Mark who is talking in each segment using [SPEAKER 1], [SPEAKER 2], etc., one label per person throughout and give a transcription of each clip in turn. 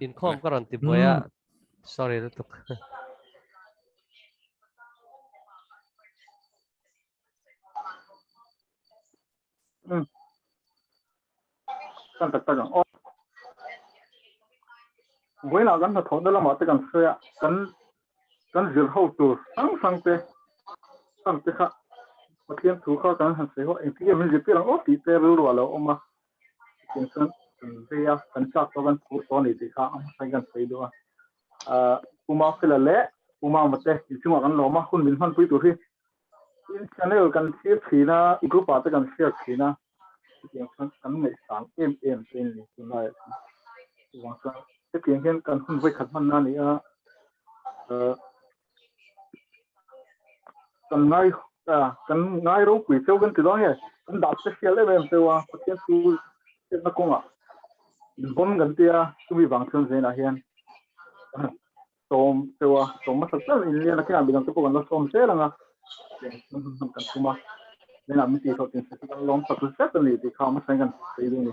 [SPEAKER 1] Inkhawm ka rawn ti buai a, sorry lutuk.
[SPEAKER 2] Kan tak tak ang aw. Vawiinah kan hnathawhna lamah te kan sawi a, kan kan zir ho tur hrang hrang te hrang te kha Pathian thu kha kan han sawi ho engtin nge min zirtir ang aw tih te rilru a lo awm a, chutiang chuan kan vei a, kan chak tawh kan phur tawh a ni tih kha a hmasa in kan sawi duh a. Pu Mafela leh Pu Mama te inchungah kan lawm a, hun min hmanpui tur hi In channel kan thlir thin a, group ah te kan share thin a, chutiang chuan kan ngaihsan em em te in ni tunlaiah chuan. Chuvang chuan hetiang hian kan hun vawikhat hmanna a ni a, kan ngai kan ngai ropui cheu kan ti dawn nge, kan dah special em em cheu a, Pathian thu hriatna kawngah invawn kan tia, chumi vang chuan zenah hian sawm deuh a, sawm hmasa ber in lian a khinah midang te pawh kan la sawm zel ang a, tiang kan tum a, tunah min tihhlawh tin chu kan lawm tak zet a ni tih kha hmasa in kan sawi duh a ni.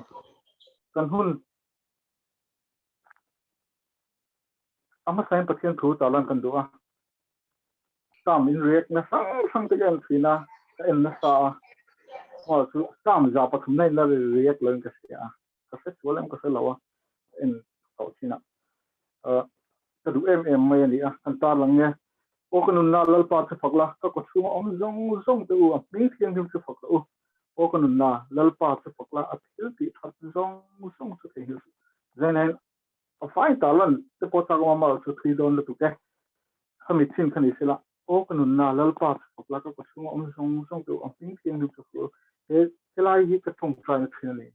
[SPEAKER 2] Kan hun a hmasa in Pathian thu tarlan kan duh a, Psalm in react na hrang hrang te ka en thin a, ka en nasa a, chuan chu Psalm 300 na in la react lo in ka hria a. ka hre sual em ka hre lo a, ka en tawh thin a, ka duh em em mai a ni a, kan tarlang nge, Aw ka nunna Lalpa chu fak la, ka kawchhunga awm zawng zawng te u, a hming thianghlim chu fak rawh u, Aw ka nunna Lalpa chu fak la, a thil tih that zawng zawng chu theihnghilh suh. Zainain a fai tarlan te pawh chak awm a, amaherawhchu thui dawn lutuk e, khami chin kha ni sela, Aw ka nunna Lalpa chu fak la, ka kawchhunga awm zawng zawng te u, a hming thianghlim chu fak rawh u, he helai hi ka tawngtaina thin a ni.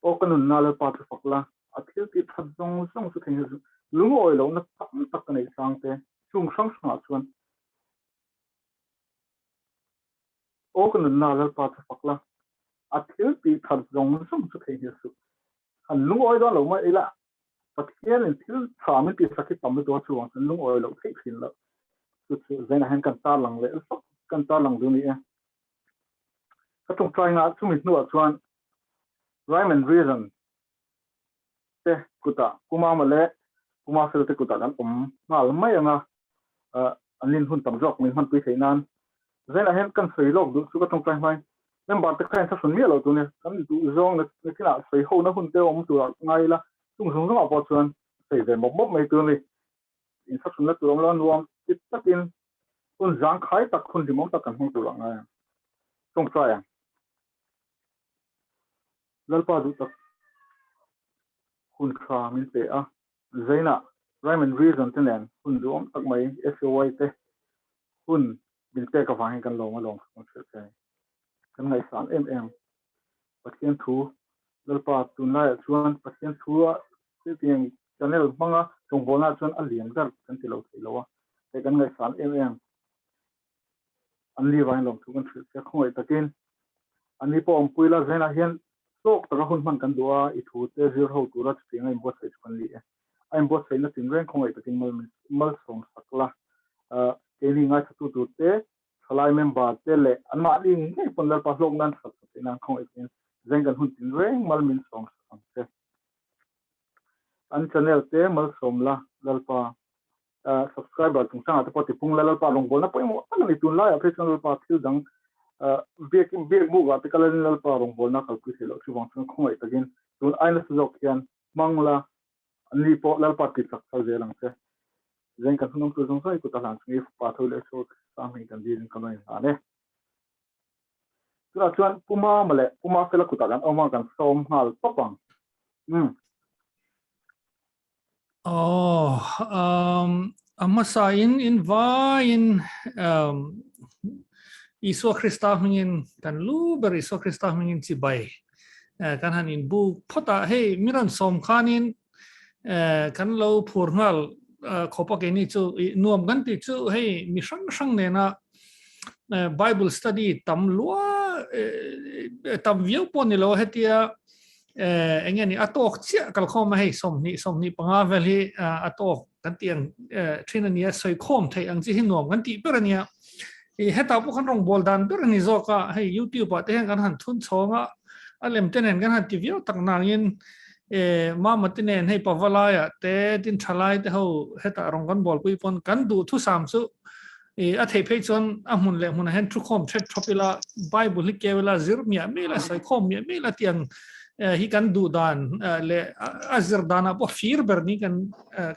[SPEAKER 2] Aw ka nunna Lalpa chu fak la, a thil tih that zawng zawng chu theihnghilh suh. Lungawi lohna tam tak ka neih chang te, chung hrang hrangah chuan Aw ka nunna Lalpa chu fak la, a thil tih that zawng zawng chu theihnghilh suh. Han lungawi dawn lo mai ila, Pathianin thil tha min tihsak hi tam lutuk a chuvang chuan lungawi loh theih thin loh. Chu chu zainah hian kan tarlang leh zawk, kan tarlang duh ni e. Ka tawngtai ngah chumi hnuah chuan Rhyme and Reason te kutah Pu Mama leh Pu Mafel te kutah kan awm nghal mai ang a, an rin hun tam zawk min hmanpui theih nan. Zainah hian kan sawi lawk duh chu ka tawngtai hmain member te kha hian thlahrun miah lo tur nia, kan duh zawng na thinah sawi hona hun te awm turah ngai ila, chung zawng zawngah pawh chuan sawi ve mawp mawp mai tur a ni. Insathunna tur awm lo a nuam ti takin hun zangkhai tak hun hlimawm tak kan hmang tur ah ngai ang. Tawngtai ang. Lalpa duh tak hun tha min pe a, Zainah Rhyme and Reason te nen hun duhawm tak mai SOY te hun min pek avangin kan lawm a lawm kan hrilh thei. Kan ngaihsan em em Pathian thu Lalpa tunlaiah chuan Pathian thu a thiltiang channel hmanga chawngbawlnaah chuan a lian ber kan ti lo thei lo a, hei kan ngaihsan em em an ni vangin lawmthu kan hrilh che khawngaih takin an ni pawh awmpui la zainah hian hlawk taka hun hman kan duh a, i thu te zir ho tura chutiang a inbuatsaih chu kan ni e. A inbuatsaihna tinreng khawngaih takin malsawm sak la, keini ngaithatu tur te Thalai member te leh anmahni ngei pawn Lalpa hlawk nan sak sak theih nan khawngaih theih in zeng kan hun tin reng mal min sawm sak ang che. An channel te malsawm la Lalpa subscriber chungchangah te pawh tipung la Lalpa rawngbawlna pawimawh tak a ni tunlaiah phei chuan Lalpa thil dang biak biak bukah te kalin Lalpa rawngbawlna kalpui theih loh chuvang chuan khawngaih takin tun ai nasa zawk hian hmang la Anni pawh Lalpa ti chak chho zel ang che. Zeng kan hunawm tur zawng zawng i kut a hlan chung i fapa tho leh saw sang hming kan dil in ka lo inhlan e. Tunah chuan Pu Mama leh Pu Mafela kutah kan awm a, kan sawm nghal tawp ang. Umm.
[SPEAKER 3] Aw, um, a hmasa in in vaiin um, Isua Krista hmingin kan lu ber Isua Krista hmingin chibai kan han in buk phawt a, hei mi rawn sawm khanin kan lo phur nghal khawp a keini chu nuam kan tih chu hei mi hrang hrang nena Bible study tam lua tam viau pawh ni lo hetia enge ni a tawk chiah kalkhawm a hei 25 vel hi a tawk kan tih ang thin a nia sawi khawm theih ang chi hi nuam kan tih ber a nia i hetah pawh kan rawngbawl dan ber a ni zawk a hei youtube ah te hian kan han thun chhawng a A lem te nen kan han ti viau tak nangin e mama te nen hei pavalaiah te tin thalai te ho hetah rawn kan bawlpui pawn kan duh thusam chu e a theih phei chuan a hmun leh hmunah hian thukhawm thet thawp ila Bible hi keu ila zir miah miah ila sawi khawm miah miah ila tiang hi kan duh dan leh a zir danah pawh fir ber ni kan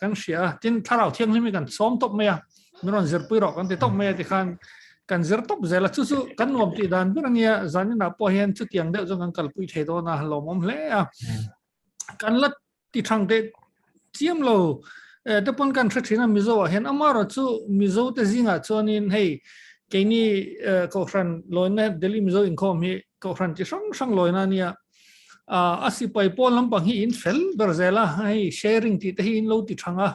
[SPEAKER 3] kan hria a tin thlarau thianghlim hi kan sawm tawp mai a min rawn zirpui rawh kan ti tawp mai a tikhan kan zir tawp zel a chu chu kan nuam tih dan ber ania zaninah pawh hian chutiang deuh chu kan kalpui thei dawn a lawmawm hle a kan la ti thang teh chiam lo te pawn kan hre thin a Mizo ah hian amarawh chu Mizo te zingah chuanin hei keini kohhran lawina Delhi Mizo inkhawm hi kohhran chi hrang hrang lawina ania a sipai pawl lampang hi in fel ber zel a hei sharing tih te hi in lo ti thang a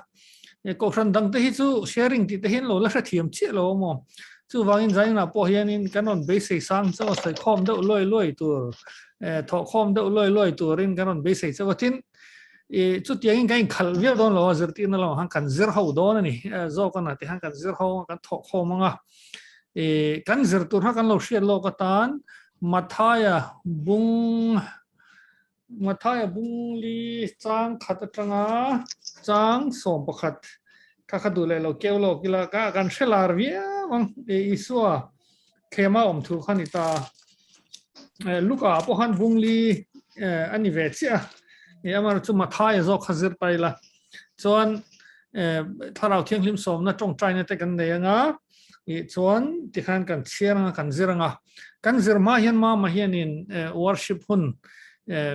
[SPEAKER 3] kohhran dang te hi chu sharing tih te hi an lo la hrethiam chiah lo a maw chuvangin zainah pawh hianin kan rawn beisei sang chauh a sawikhawm deuh luai luai tur thawhkhawm deuh luai luai turin kan rawn beisei chauh a tin chutiangin kan inkhalh viau dawn lo a zirtirna lamah khan kan zir ho dawn a ni zawk a na ti khan kan zir ho a kan thawhkhawm ang a kan zir tur kha kan lo hriat lawk atan Mathaia bung Mathaia bung li chang khat atanga chang 11 kha kha duh leh lo keu lawk ila ka kan hre lar viau ang Isua thlema awm thu kha ni ta Luka pawh khan bung li a ni ve chiah a amah chu Mathaia zawk kha zir ta ila chuan thlarau thianghlim sawmna tawngtaina te kan nei anga chuan tikhan kan chhiar anga kan zir anga kan zir hma hian mama hianin worship hun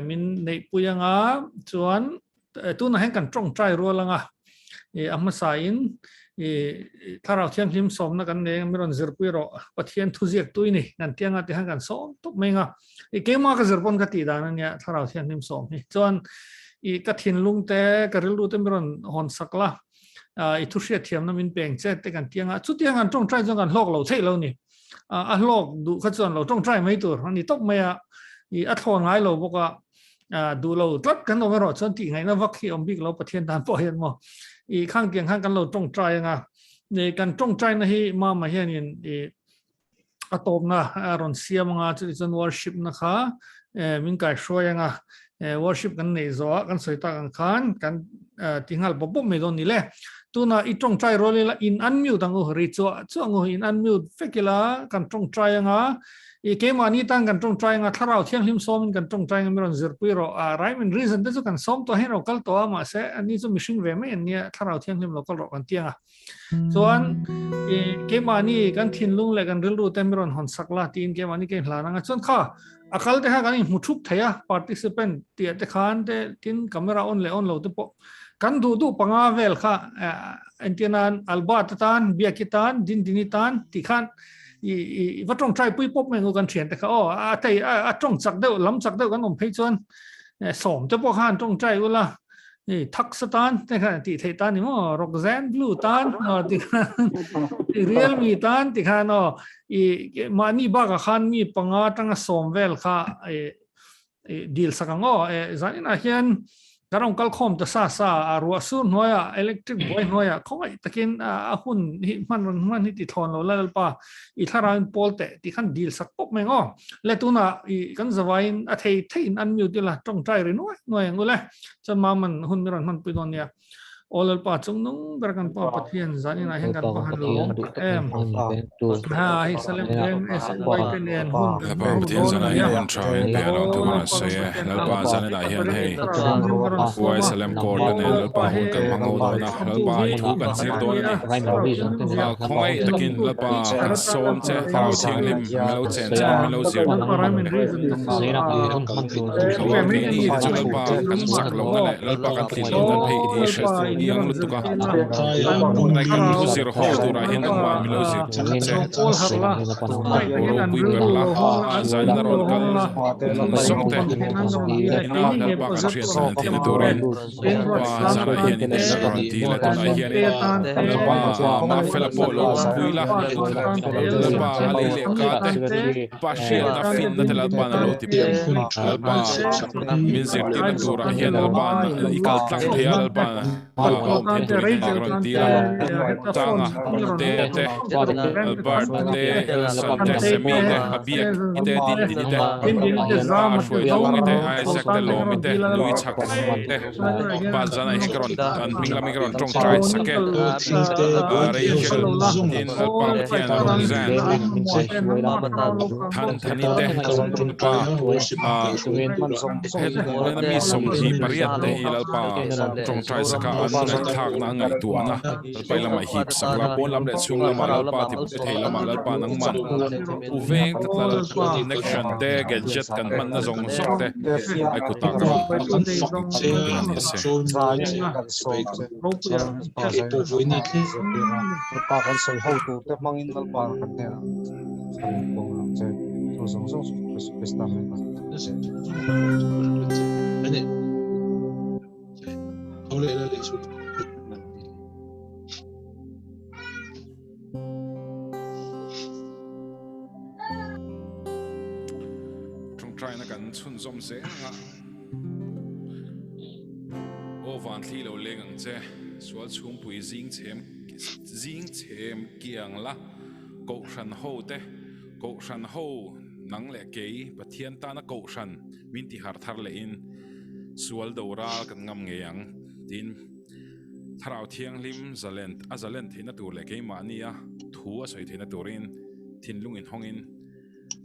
[SPEAKER 3] min neihpui anga chuan tunah hian kan tawngtai rual anga a hmasa in thlarau thianghlim sawmna kan nei anga mi rawn zirpui rawh Pathian thuziak tui ni kan ti anga tikhan kan sawm tawp mai anga keimah ka zir pawn ka tih dan ania thlarau thianghlim sawm hi chuan ka thinlung te ka rilru te mi rawn hawn sak la i thu hriat thiamna min peng che te kan ti anga chutiang an tawngtai chuan kan hlawk lo theih lo ni a hlawk duh kha chuan lo tawngtai mai tur a ni tawp mai a i a thlawn ngai lo bawk a duh lo tlat kan awm erawh chuan tih ngaihna vak hi awm bik lo Pathian dan pawh hian maw i khang tiang khan kan lo tawngtai anga kan tawngtai na hi mama hianin i a tawpna a rawn siam anga chuti chuan worship na kha min kai hruai anga worship kan nei zawh a kan sawi tak ang khan kan ti nghal bawp bawp mai dawn ni le tuna i tawngtai rual ila in unmute ang u ri chu chu ang u in unmute vek ila kan tawngtai anga i keimahni tan kan tawngtai anga thlarau thianghlim sawmin kan tawngtai anga mi rawn zirpui rawh a rhyme and reason te chu kan sawm tawh hian ro kal tawh a mahse ani chu mihring ve mai an nia thlarau thianghlim lo kal rawh kan ti anga Chuan i keimahni kan thinlung leh kan rilru te mi rawn hawn sak la tiin keimahni ka inhlan anga chuan kha a kal te kha kan inhmu thup thei a participant tih te khan te tin camera on leh on lo te pawh kan duh duh panga vel kha entir nan Albert atan Biaki tan Dindini tan tih khan i i va tawngtai pui pawp mai ang u kan thian te kha aw a thei a tawng chak deuh lam chak deuh kan awm phei chuan sawm te pawh khan tawngtai ula Hei thaksa tan te khan tih theih tan ni maw Roxanne Blue tan aw ti khan Realme tan ti khan aw i mahni bakah khan mi panga atanga sawm vel kha i dil sak ang aw e zaninah hian kan rawn kal khawm ta sa sa a ruah sur hnuaiah electric buai hnuaiah khawngaih takin a hun hi hman rawn hman hi ti thlawn lo la lalpa i thlarauin pawl teh tih khan dil sak pawp mai ang aw le tunah i kan zavaiin a thei theiin unmute ila tawngtai ri nuai nuai ang ule. Chuan Maman hun mi rawn hmanpui dawn nia. Aw Lalpa chung nung ber kan Pa Pathian zaninah hian kan pa han lawm tak em. Ha hei Salem veng SNY te nen hun kan
[SPEAKER 4] Lalpa Pathian zanah hian hun tha in pe a lo thu rawn sawi e. Lalpa zaninah hian hei Uai Salem Court te nen Lalpa hun kan hmang ho dawn a. Lalpa i thu kan zir dawn a ni. Khawngaih takin Lalpa kan sawm che Thlarau Thianghlim min lo chen che min lo zir. Keini te chu Lalpa kan chak lohna leh Lalpa kan tlin lohna phei i hre i ang lutuk a, tunlai kan thu zir ho turah hian nangmah min lo zir che, ropui ber la, zaina rawn kal zawng te ina Lalpa kan hriat hlan theihna turin Lalpa zanah hian in enna rawn ti la, tunah hianin Lalpa Mafela pawh lo awmpui la, Lalpa a lei leh ka te. Pa hriatna finna te Lalpa'n a lo ti bawk. Lalpa min zirtirna turah hian Lalpa'n i kal tlang thei a, Lalpa'n a awm theih turin ka rawn dil a, Tanga te te, Albert te, Elson te, Semi te, Abiak i te, Dindini te, Pa Hruaitluangi te, Isaac te, Lawmi te, Nui Chhak te, Pa Zanah hian ka rawn an hming lamin ka rawn tawngtai sak e. Rachel tin Lalpa Pathian Roxanne Than Thani te, Pa Hena mi 28 te hi Lalpa tawngtai saka an ngaihthlakna a ngaihtuahna Lalpa i lamah hip sak la, pawn lam leh chhung lamah Lalpa ti thei lamah Lalpa nangman u veng tlat la Lalpa connection te gadget kan hmanna zawng zawng te ai kutah ka rawn hman a ni se. Tawngtaina kan chhunzawm zel ang a, Aw van thli lo leng ang che, sual chhungpui zing chhem zing chhem kiang la, Kohhran ho te, Kohhran ho nang leh kei Pathian tana Kohhran min ti harh thar lehin sual do ral kan ngam ngei ang tiin Thlarau Thianghlim zalen a zalen theihna tur leh keimahnia thu a sawi theihna turin thinlung inhawngin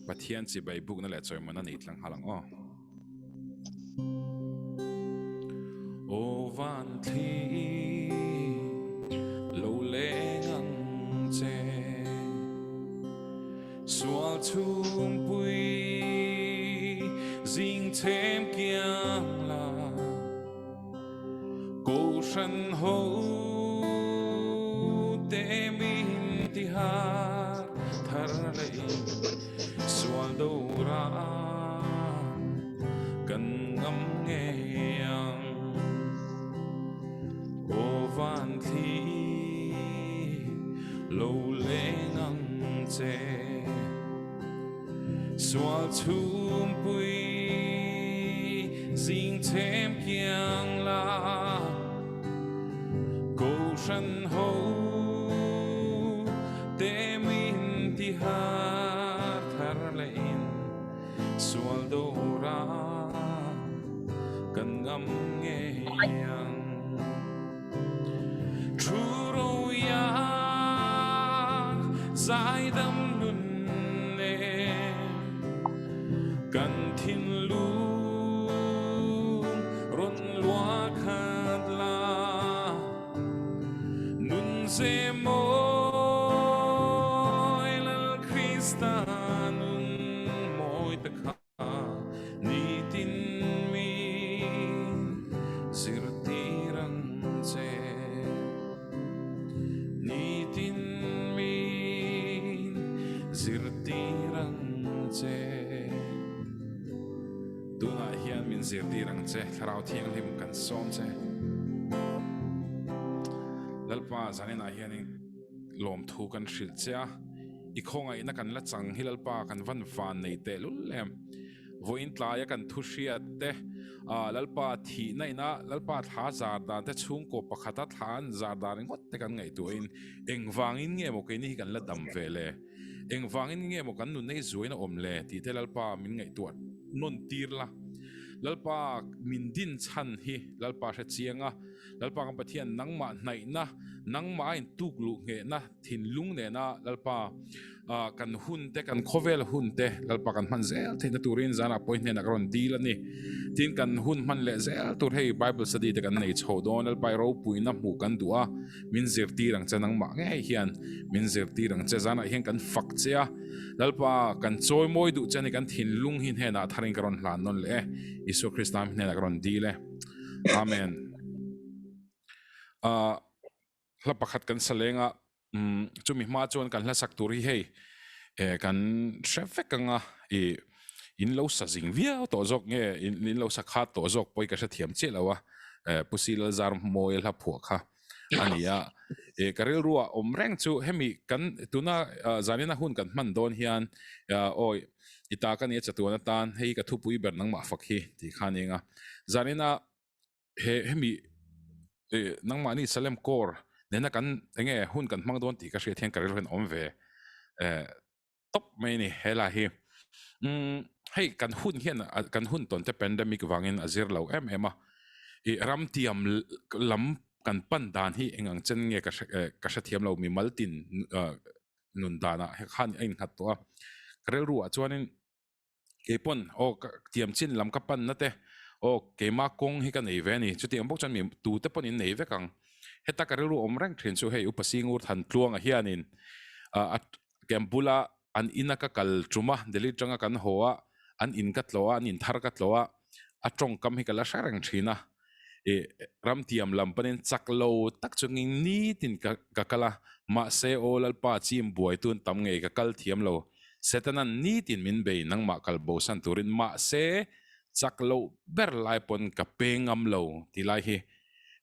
[SPEAKER 4] Pathian chibai bukna leh chawimawna nei tlang nghal ang aw. Aw van thli lo leng ang che Sual chhungpui zing chhem kiang la Kohhran ho te min ti har thar leh sual do ra kan ngam ngei ang. Aw van thli lo leng ang che. Sual chhungpui zing chhem kiang la Kohhran ho te min ti har thar lehin Sual do ra kan ngam ngei ang. Thu roia zaidam nun nen kan thinlung rawn luah khat la nun ze mawi Lal Krista nun mawi ta kha. Nitin min zirtir ang che. Nitin min zirtir ang che. Tunah hian min zirtir ang che, Thlarau Thianghlim kan sawm che. Lalpa zaninah hianin lawmthu kan hrilh che a. I khawngaihna kan la chang hi Lalpa kan van van nei teh lul em. Vawiin tlaia kan thu hriat te, Lalpa thihna ina Lalpa thla zar dan te chhungkaw pakhata thla an zar dan ringawt te kan ngaihtuahin engvangin nge maw keini hi kan la dam ve le? Engvangin nge maw kan nun nei zuain a awm le? tih te Lalpa min ngaihtuah nawn tir la. Lalpa min din chhan hi Lalpa hre chiang a, Lalpa kan Pathian nangmah hnaihna, nangmah a intuk luh nghehna, Thinlung nena Lalpa kan hun te, kan khawvel hun te Lalpa kan hman zel theihna turin zanah pawhin hnenah ka rawn dil a ni. Tin kan hun hman leh zel tur hei Bible study te kan nei chho dawn Lalpa i ropuina hmuh kan duh a, min zirtir ang che nangmah ngei hian min zirtir ang che zanah hian kan fak che a, Lalpa kan chawimawi duh che a ni kan thinlung hi hnenah tharin ka rawn hlan nawn leh e, Isua Krista hnenah ka rawn dil e. Amen. Hla pakhat kan sa leng a, umm chumi hma chuan kan hla sak tur hi hei eh kan hre vek ang a, ih in lo sa zing viau tawh zawk nge in lo sa khat tawh zawk pawh hi ka hrethiam chiah lo a, eh Pu Silalzar Mawia hla phuah kha a ni a, eh ka rilru ah awm reng chu hemi kan tuna zanina hun kan hman dawn hian awi i ta ka nia chatuan atan hei ka thupui ber nangmah fak hi tih kha a ni ang a, zanina he hemi. Nangmahni Salem Corps nena kan enge hun kan hmang dawn tih ka hriat hian ka rilru hian awm ve tawp mai a ni he lai hi. Umm hei kan hun hian kan hun tawn te pandemic vangin a zir lo em em a, ih ram tiam lam kan pan dan hi eng ang chen nge ka hre ka hrethiam lo mimal tin nun danah khan a innghat tawh a, ka rilru ah chuanin Keipawn aw ka tiam chin lam ka panna te aw keima kawng hi ka nei ve a ni. Chutiang bawk chuan mi tute pawn in nei vek ang. Heta ka rilru awm reng thin chu hei Upa Singur Thantluanga hianin a camp bula an ina ka kal tum a, Delhi tanga kan haw a, an in ka tlawh a, an in thar ka tlawh a, a tawngkam hi ka la hre reng thin a. I ram tiam lam panin chak lo tak chungin nitin ka ka kal a, mahse aw Lalpa chim buai tun tam ngei ka kal thiam lo, Setanan nitin min bei nangmah kal bosan turin mahse chak loh ber lai pawn ka peng ngam lo ti lai hi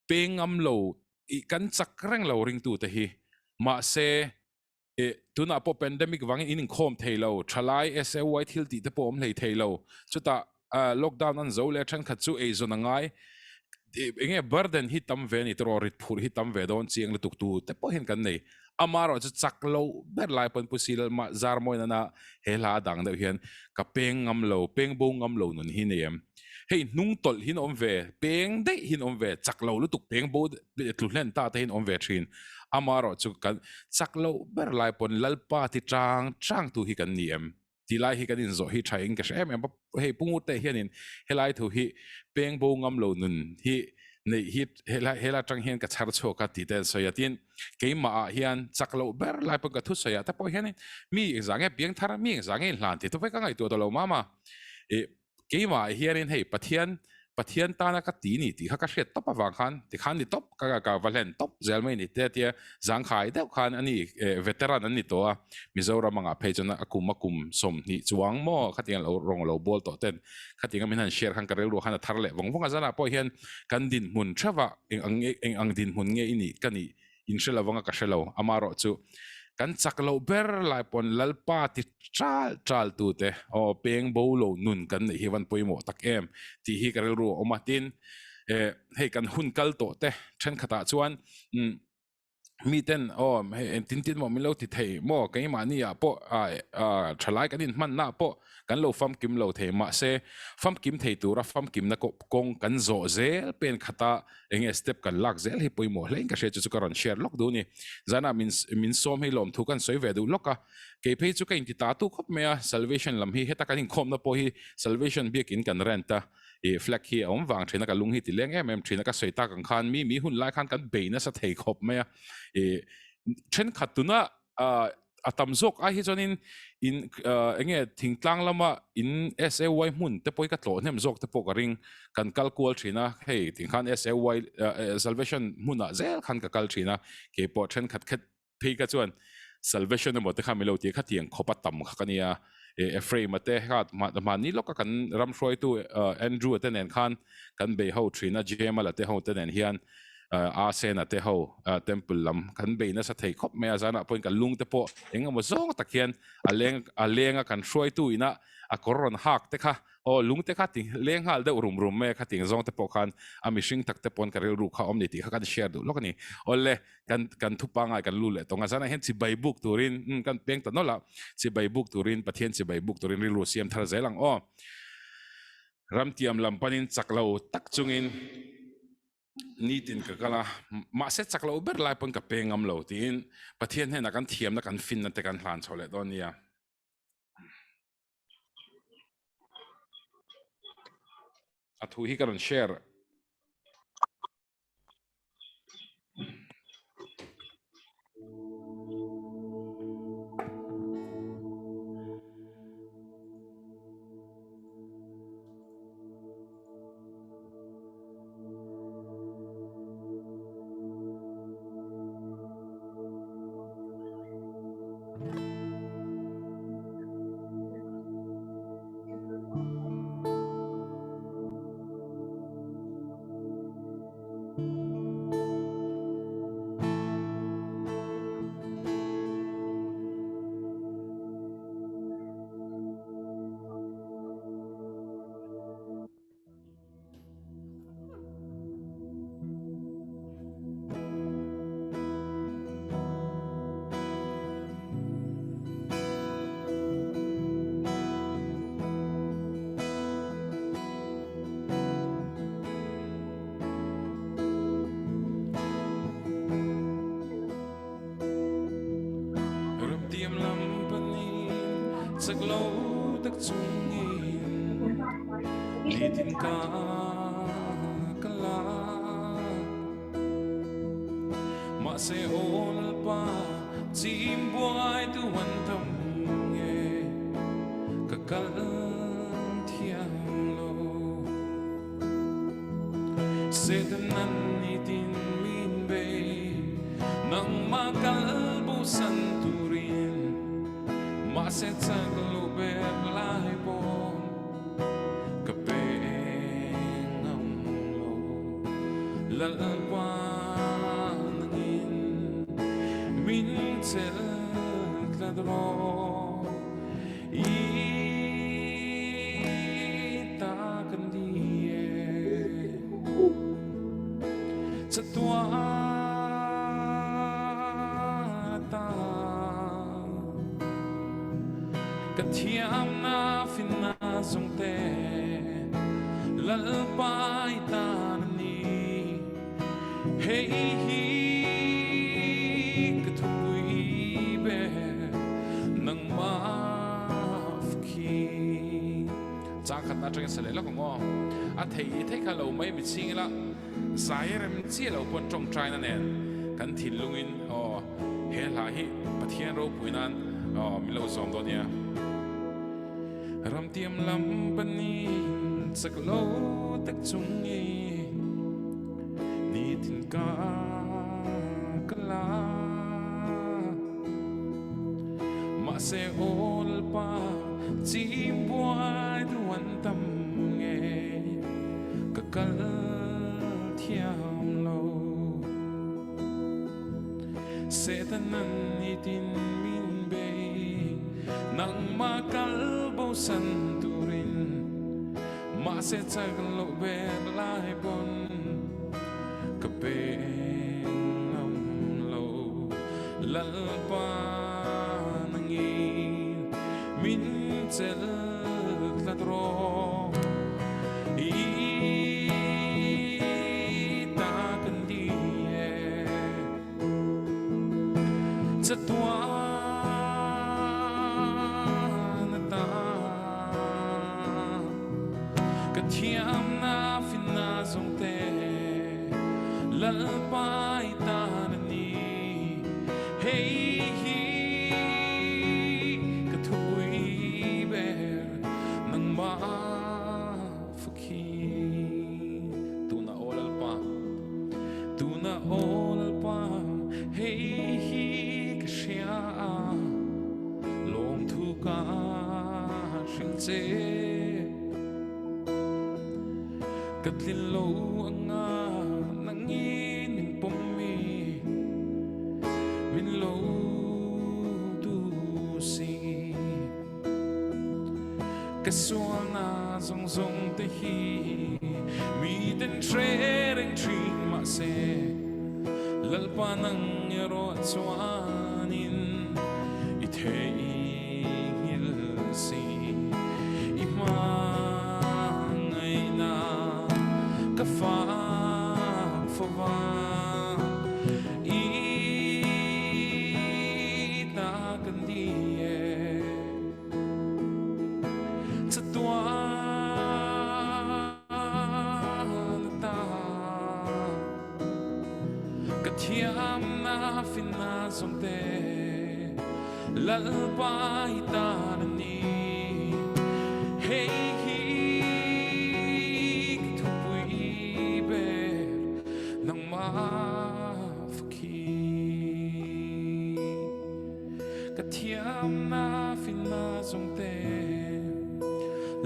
[SPEAKER 4] peng ngam lo i kan chak reng lo ringtute hi mahse i tunah pawh pandemic vangin in inkhawm thei lo, thalai SAY thil tih te pawh awm hlei thei lo, chutah lockdown an zo leh thenkhat chu eizawn a ngai, eng nge burden hi tam ve a ni tawh rit phurh hi tam ve dawn chiang lutuk tu te pawh hian kan nei, amaherawh chu chak lo ber lai pawn Pu Silal mah zar mawi nana he hla a dang deuh hian ka peng ngam lo, peng bo ngam lo nun hi nei em? Hei hnung tawlh hin awm ve, peng daih hin awm ve, chak lo lutuk peng bo tlu hlen ta te hin awm ve thin. Amaherawh chu kan chak loh ber lai pawn Lalpa ti chang chang tu hi kan ni em? Ti lai hi kan inzawh hi tha in ka hre em em a, hei Pu Ngute hianin helai thu hi peng bo ngam lo nun hi neih hi helai helai atang hian ka chhar chhuak a tih te an sawi a, tin keimah ah hian chak loh ber lai pawn ka thusawi ah te pawh hianin mi engzah nge piang thar a, mi engzah nge inhlan tih te pawh hi ka ngaihtuah ta lo mama ih Keimah hianin hei Pathian, Pathian tana ka ti ni tih kha ka hriat tawp avang khan tikhan ni tawp ka ka va hlen tawp zel mai ni te tia zangkhai deuh khan ani veteran an ni tawh a, Mizoram angah phei chuan a kum a kum 20 chuang maw khatiang lo rawng lo bawl tawh ten khatianga min han share khan ka rilru khan a thar leh vawng vawng a, zanah pawh hian kan dinhmun theuhah eng ang nge eng ang dinhmun nge i nih ka nih in hre lo anga ka hre lo, amaherawh chu kan chak loh ber lai pawn Lalpa ti chal chal tu te aw peng bo lo nun kan neih hi van pawimawh tak em tih hi ka rilru a awm a, tin eh hei kan hun kal tawh te thenkhatah chuan umm mi ten aw hei engtin tin maw min lo ti thei maw keimahni ah pawh ah thalai kan inhmanna ah pawh kan lo famkim lo thei mahse famkim thei tura famkimna kawng kan zawh zel pen khata enge step kan lak zel hi pawimawh hle in ka hria chu chu ka rawn share lawk duh a ni. Zanah min min sawm hi lawmthu kan sawi ve duh lawk a, kei phei chu ka inti ta tu khawp mai a, salvation lam hi heta kan inkhawmna pawh hi salvation biakin kan rent a, ih flag hi a awm vang thin a, ka lung hi ti leng em em thin a, ka sawi tak ang khan mi mi hun lai khan kan bei nasa thei khawp mai a, ih thenkhat tuna ah a tam zawk ai hi chuanin in eng nge thingtlang lama in SAY hmun te pawh hi ka tlawh hnem zawk te pawh ka ring kan kal kual thin a hei tih khan SAY salvation hmunah zel khan ka kal thin a keipawh thenkhat khet phei kha chuan salvation emaw te kha milo tih kha tiang khawp a tam kha ka nia Ephraim-a te kha mahni lawka kan ram hruaitu Andrew-a te nen khan kan bei ho thin a Jemala te ho te nen hian Asena te ho temple lam kan bei nasa thei khawp mai a, zanah pawhin kan lung te pawh eng emaw zawng tak hian a leng a leng a kan hruaitu ina a kawr rawn hak te kha aw lung te kha ti leng nghal deuh rum rum mai a khating zawng te pawh khan a mihring tak te pawn ka rilru kha awm ni tih kha kan share duh lawk a ni. Awle kan kan thu pangai kan lu leh tawng a, zanah hian chibai buk turin umm kan peng ta nawlh a, chibai buk turin Pathian chibai buk turin rilru siam thar zel ang aw. Ramtiam lam panin chak lo tak chungin Nitin ka kal a, mahse chak loh ber lai pawn ka pe ngam lo tiin Pathian hnenah kan thiamna kan finna te kan hlan chho leh dawn nia. A thu hi ka rawn share. chungin nitin ka kal a. Mahse aw Lalpa chim buai tu an tam nge ka kal thiam lo. Satan an nitin min bei nangmah kal bosan turin mahse chak lo ber lai pawn ka pe ngam lo. Lalpa nangin min chelh tlat rawh. I ta kan ni e. Chatuan ta ka thiamna finna zungte Lalpa i ta na ni. Hei hi ka thupui ber nangmah khi. Chang khat na atangin sa leh lawk ang aw. A thei thei kha lo mai mi chhing ila zai rem chiah lo pawn tawngtaina nen kan thinlungin aw he hla hi Pathian ropui nan aw min lo zawm dawn nia. Ramtiam lam panin chak lo tak chungin nitin ka kal a. Mahse aw Lalpa chim buai duh an tam nge ka kal thiam lo. Satan an nitin min bei nangmah kal bosan turin mahse chak loh ber lai pawn ka pe ngam lo. Lalpa nangin min chelh tlat rawh i ta kan ni e. Chatuan ata ka thiamna finna zawngte Lalpa i tan a ni. Hei hi ka thupui ber nangmah Fakhi tuna aw Lalpa, tuna aw Lalpa, hei hi ka hria a, lawmthu ka hrilh che. Ka tlin lo anga nangin min pawm mi, min lo tu si. Ka sualna zawng zawng te hi mi ten hre reng thin mahse Lalpa nang erawh chuanin i theihnghilh si. I hmangaihna ka fak fo va, i ta ka ni e. Chatuan ta ka thiamna finna zawngte Lalpa i tan a ni. Hei hi ka thupui ber nangmah fakhi. Ka thiamna finna zawngte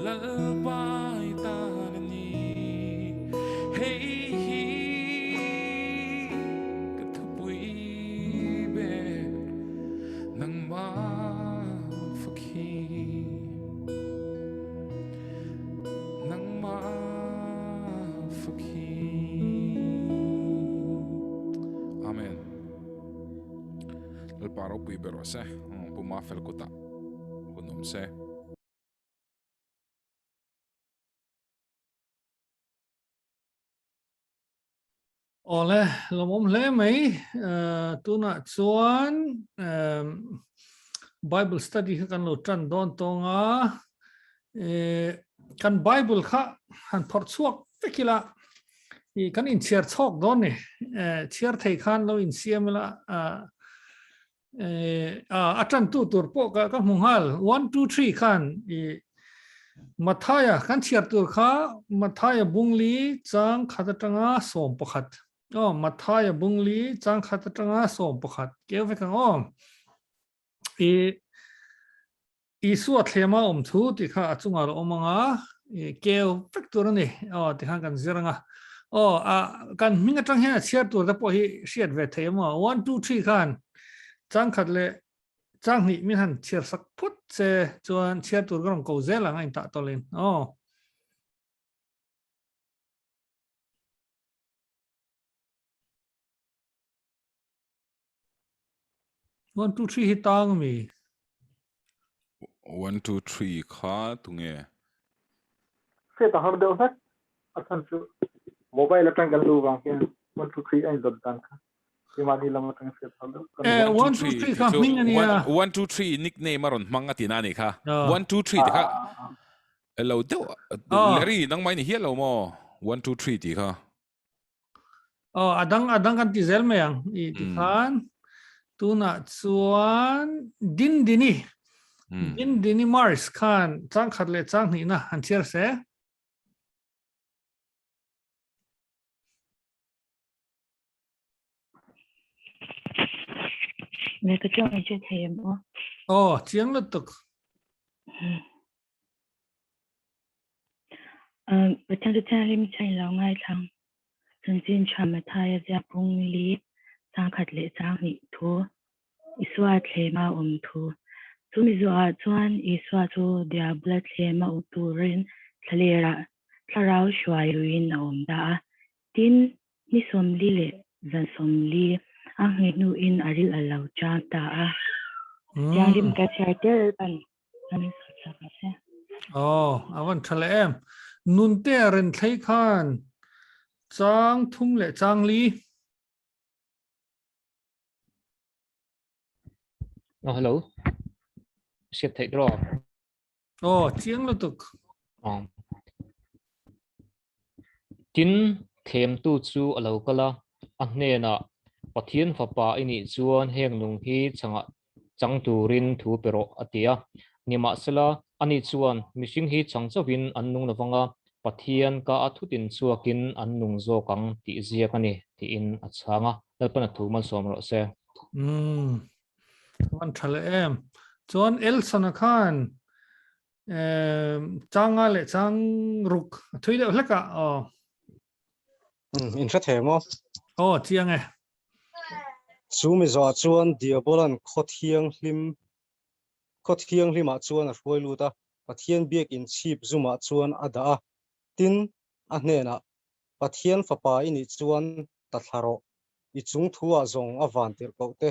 [SPEAKER 4] Lalpa i tan a ni. Hei hi ka thupui ber nangmah fakhi. Nangmah fakhi. Amen. Lalpa ropui ber rawh se, Pu Mafel kutah hun awm se.
[SPEAKER 3] Awle, lawmawm hle mai. Tunah chuan Bible study kha kan lo tan dawn tawng a. Kan Bible kha han phawrh chhuak vek ila i kan inchhiar chhawk dawn ni. Chhiar thei khan lo insiam ila a tantu tur pawh ka ka hmu nghal. 1 2 3 khan i Mathaia kan chhiar tur kha Mathaia bungli chang khat atanga 11. Aw Mathaia bungli chang khat atanga 11 keu vek ang aw. I Isua thlema awm thu tih kha a chungah a lo awm ang a, i keu vek tur a ni. Aw tikhan kan zir ang a. Aw a kan hming atang hian a chhiar tur te pawh hi hriat ve thei emaw. One two three khan changkhat leh changhnih min han chhiar sak phawt che chuan chhiar tur ka rawn ko zel ang a intah tawlhin. Aw. 1 2 3 hi tang mi.
[SPEAKER 4] 1 2 3 kha tunge?
[SPEAKER 2] Hriat a har deuh hlek a chhan chu mobile atang kan lu vang hian 1 2 3 a indawt dan kha keimahni lam atang hriat har deuh
[SPEAKER 3] kan Eh, 1 2 3 kha hming a nia.
[SPEAKER 4] 1 2 3 nickname a rawn hmang a ti na ni kha. 1 2 3 ti kha lo deuh Larry nangmah i ni hial lo maw 1 2 3 ti kha.
[SPEAKER 3] Aw, a dang a dang kan ti zel mai ang. I ti khan tunah chuan Dindini. Dindini Mars khan chang khat leh chang hnihna han chhiar se.
[SPEAKER 5] Me ka chuang i che thei em aw.
[SPEAKER 3] Aw, chiang lutuk.
[SPEAKER 5] Pathian chu thianghlim chain lo ngaithlang. Chanchin tha Mathaia ziak bung li changkhat leh changhnih thu Isua thlema awm thu. Chumi zawhah chuan Isua chu Diabola thlema awm turin thlalerah thlarau hruai luiin a awm ta a. Tin, ni 40 leh zan 40 a nghei hnuin a ril a lo chang ta a. Thianghlim ka chhiar tel pan.
[SPEAKER 3] Aw, a van tha leh em. Nunte a ren thlei khan chang thum leh chang li.
[SPEAKER 1] Oh, hello. Siat theih draw.
[SPEAKER 3] Aw, chiang lutuk.
[SPEAKER 1] Oh. Tin, thlemtu chu a lo kal a, a hnenah, Pathian Fapa i nih chuan heng nung hi changah chang turin thu pe rawh, a ti a. Nimahsela, ani chuan, Mihring hi chang chauhin an nung lovang a, Pathian ka a thutin chhuakin an nung zawk ang tih ziak a ni, tiin a chhang a. Lalpan a thu malsawm rawh se.
[SPEAKER 3] Umm, a van tha leh em. Chuan Elson-a khan Changa leh chang ruk a thui deuh hlek a aw.
[SPEAKER 6] In hre thei maw?
[SPEAKER 3] Aw chiang e.
[SPEAKER 6] Chu mi zawhah chuan Diabolan khaw thianghlim khaw thianghlimah chuan a hruai lut a, Pathian biakin chhip zumah chuan a dah a. Tin, a hnenah, Pathian fapa i nih chuan ta thla rawh, i chung thu-ah zawng a van tirh koh te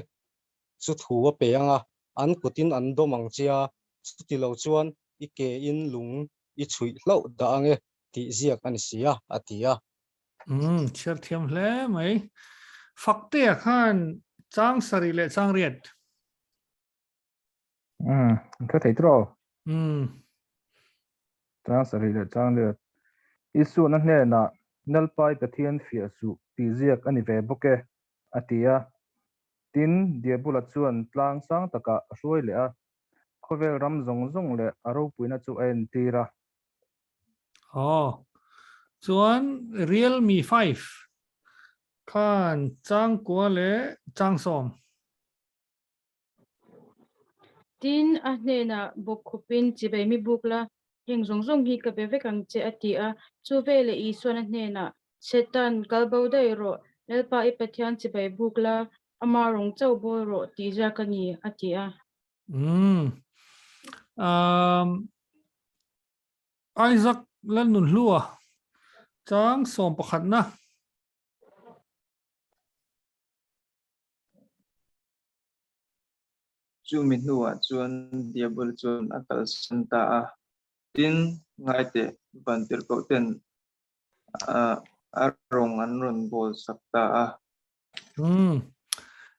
[SPEAKER 6] chu thu a pe ang a, an kutin an dawm ang che a, chuti lo chuan i ke in lung i chhuih hlauh dah ang e tih ziak a ni si a, a ti a.
[SPEAKER 3] Umm, chhiar thiam hle mai. Faktea khan chang sarih leh chang riat.
[SPEAKER 7] Umm, an hre thei tiraw?
[SPEAKER 3] Umm.
[SPEAKER 7] Chang sarih leh chang riat. Isuana hnenah Nalpai Pathian fiah suh tih ziak a ni ve bawk e, a ti a. Tin, Diabula chuan tlang sang takah a hruai leh a, khawvel ram zawng zawng leh a ropuina chu a entir a.
[SPEAKER 3] Aw, chuan Realme 5 khan changkua leh changsawm.
[SPEAKER 8] Tin, a hnenah bawk khawpin chibai mi buk la, heng zawng zawng hi ka be vek ang che, a ti a. Chu veleh Isuan a hnenah, Setan, kal bo daih rawh, Lalpa i Pathian chibai buk la, ama rawng chauh bawl rawh tih ziak a ni, a ti a.
[SPEAKER 3] Umm. Um, Isaac Lalnunhlua, chang 11na.
[SPEAKER 9] Chumi hnuah chuan Diabol chuan a kalsan ta a. Tin, ngaiteh vantirhkoh ten a rawng an rawn bawl sak ta a.
[SPEAKER 3] Umm.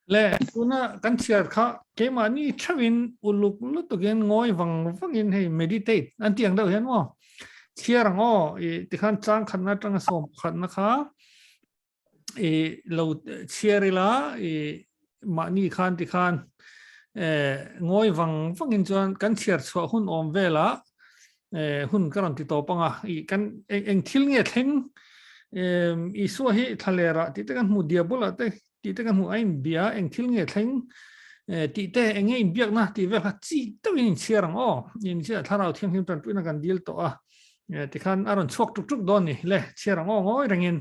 [SPEAKER 3] Le tuna kan chhiar kha keimahni theuhin uluk lutukin ngawi vang vangin hei meditate an tih ang deuh hian maw chhiar ang aw i tikhan chang khatna atanga sawm pakhatna kha i lo chhiar ila i mahni khan tikhan ngawi vang vangin chuan kan chhiar chhuah hun awm velah hun ka rawn ti tawp anga i kan eng thil nge thleng Isua hi thlalera tih te kan hmu diabola te tih te kan hmu a inbia eng thil nge thleng tih te eng nge inbiakna tih vel kha chi deuhin inchhiar ang aw in chhiar thlarau thianghlim tanpuina kan dil tawh a tikhan a rawn chhuak tuk tuk dawn ni le chhiar ang aw ngawi rengin.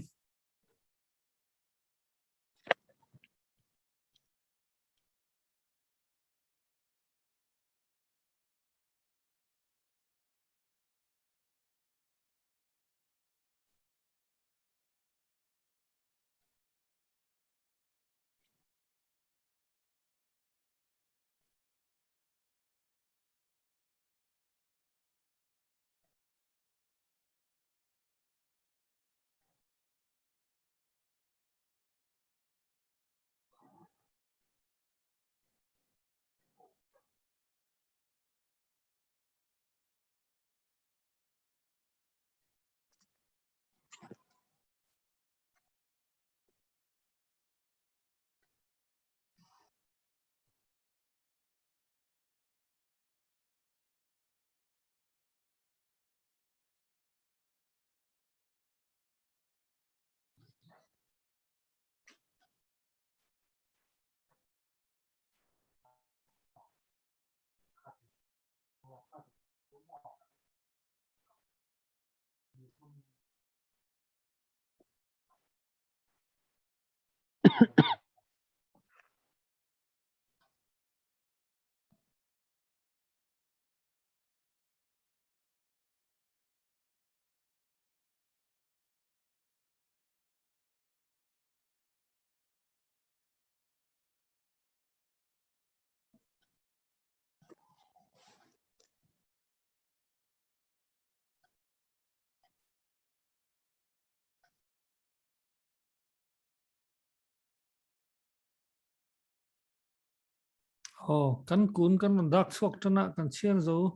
[SPEAKER 3] Aw, kan kun kan rawn dak chhuak tan a, kan chhiar zo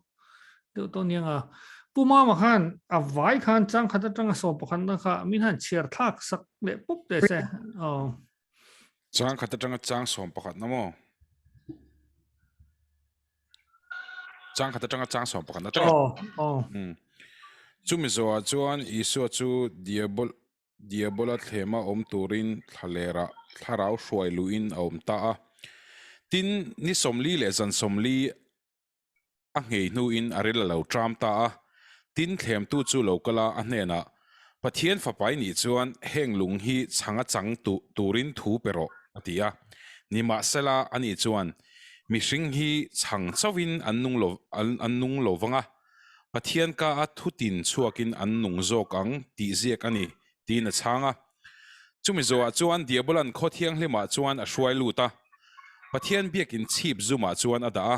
[SPEAKER 3] deuh tawh aniang a. Pu Mama khan a vai khan chang khat atanga sawm pakhat na kha min han chhiar thlak sak leh pawp teh se. Aw.
[SPEAKER 4] Chang khat atanga chang sawm pakhat na maw? Chang khat atanga chang sawm pakhat na tawh.
[SPEAKER 3] Aw, aw.
[SPEAKER 4] Chumi zawhah chuan Isua chu Diabol Diabola thlema awm turin thlalera thlarau hruai luhin a awm ta a. Tin, ni 40 leh zan 40 a nghei hnuin a ril a lo ṭam ta a. Tin, thlemtu chu lo kal a, a hnenah, Pathian fapai nih chuan heng lung hi chhang a chang turin thu pe rawh, a ti a. Nimahsela, ani chuan, Mihring hi chhang chauhin an nung lo vang a, Pathian ka a thutin chhuakin an nung zawk ang tih ziak a ni, tiin a chhang a. Chumi zawhah chuan Diabolan khaw thianghlimah chuan a hruai lut a, Pathian biakin chhip zumah chuan a dah a,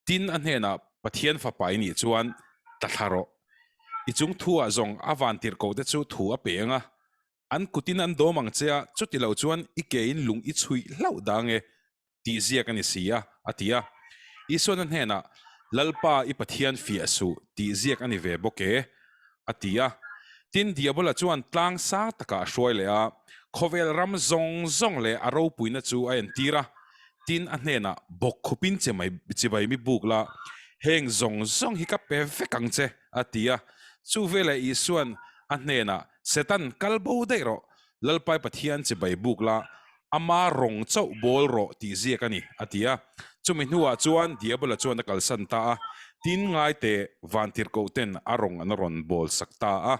[SPEAKER 4] tin a hnenah Pathian fapa i nih chuan tla thla rawh. I chung thuah zawng a vantirhkoh te chu thu a pe ang a, an kutin an dawm ang che a, chuti lo chuan i kein lung i chhuih hlauh dang e, tih ziak a ni si a, a ti a. Isuan a hnenah, Lalpa i Pathian fiah suh, tih ziak a ni ve bawk e, a ti a. Tin, Diabola chuan tlang sang takah a hruai leh a, khawvel ram zawng zawng leh a ropuina chu a entir a. Tin, a hnenah, Bawk khupin che mai chibai mi buk la, heng zawng zawng hi ka pe vek ang che, a ti a. Chu veleh Isuan a hnenah, Setan, kal bo daih rawh, Lalpai Pathian chibai buk la, ama rawng chauh bawl rawh tih ziak a ni, a ti a. Chumi hnuah chuan Diabola chuan a kalsan ta a, tin ngaite vantirhkoh ten a rawng an rawn bawl sak ta a.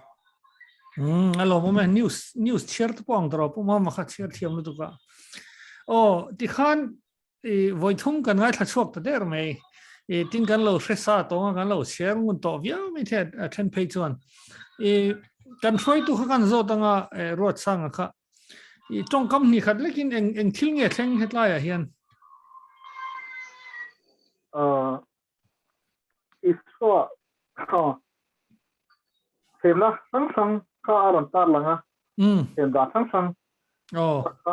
[SPEAKER 3] Umm, a lawmawm e, news, news chhiar te pawh ang tawh rawh, Pu Mama kha chhiar thiam lutuk a. Aw, tikhan i vawi thum kan ngaithla chhuak ta der mai. I tin kan lo hre sa tawng a, kan lo chhiar ngun tawh viau mai the a then phei chuan. I kan hruaitu kha kan zawt anga Ruatsanga kha. I tawngkam hnih khat lekin eng eng thil nge thleng hetlaiah hian?
[SPEAKER 2] Isua kha thlemna hrang hrang kha a rawn tar lang a, thlem dan hrang hrang kha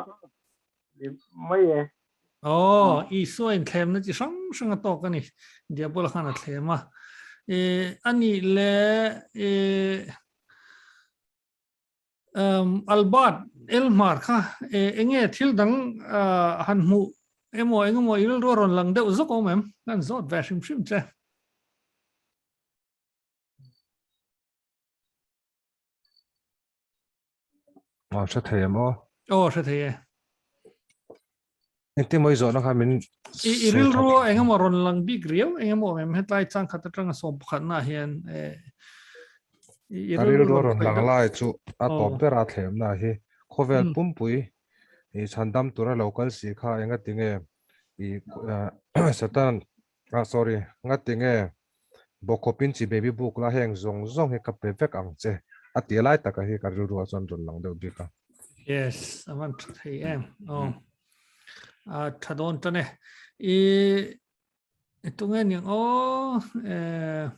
[SPEAKER 2] ni mai e.
[SPEAKER 3] Oh, Isua in thlemna chi hrang hrang a tawk a ni. Diabola khan a thlem a. E, ani le e, um, Albert Elmar kha e, enge thil dang uh, han hmu emaw engemaw i rilru a rawn lang deuh zawk awm em? Kan zawt ve hrim hrim che.
[SPEAKER 7] Aw hre thei em aw?
[SPEAKER 3] Aw hre thei e.
[SPEAKER 7] Engtin maw i zawhna kha min
[SPEAKER 3] I i rilru a engemaw rawn lang bik riau engemaw awm em hetlai chang khat atanga sawm pakhatna ah hian eh i
[SPEAKER 7] Ka
[SPEAKER 3] rilru
[SPEAKER 7] rilru rawn lang lai chu a tawp
[SPEAKER 3] Aw.
[SPEAKER 7] ber a thlemna hi khawvel
[SPEAKER 3] Mm.
[SPEAKER 7] pumpui i chhandam tura lo kal si kha engati nge i Satan ah sorry ngati nge Bawkhawpin chi baby book la heng zawng zawng hi ka pe vek ang che a ti lai taka hi ka rilru ah chuan rawn lang deuh bik a.
[SPEAKER 3] Yes, a van tha thei em. Aw. A tha dawn tan e. I i tunge niang aw eh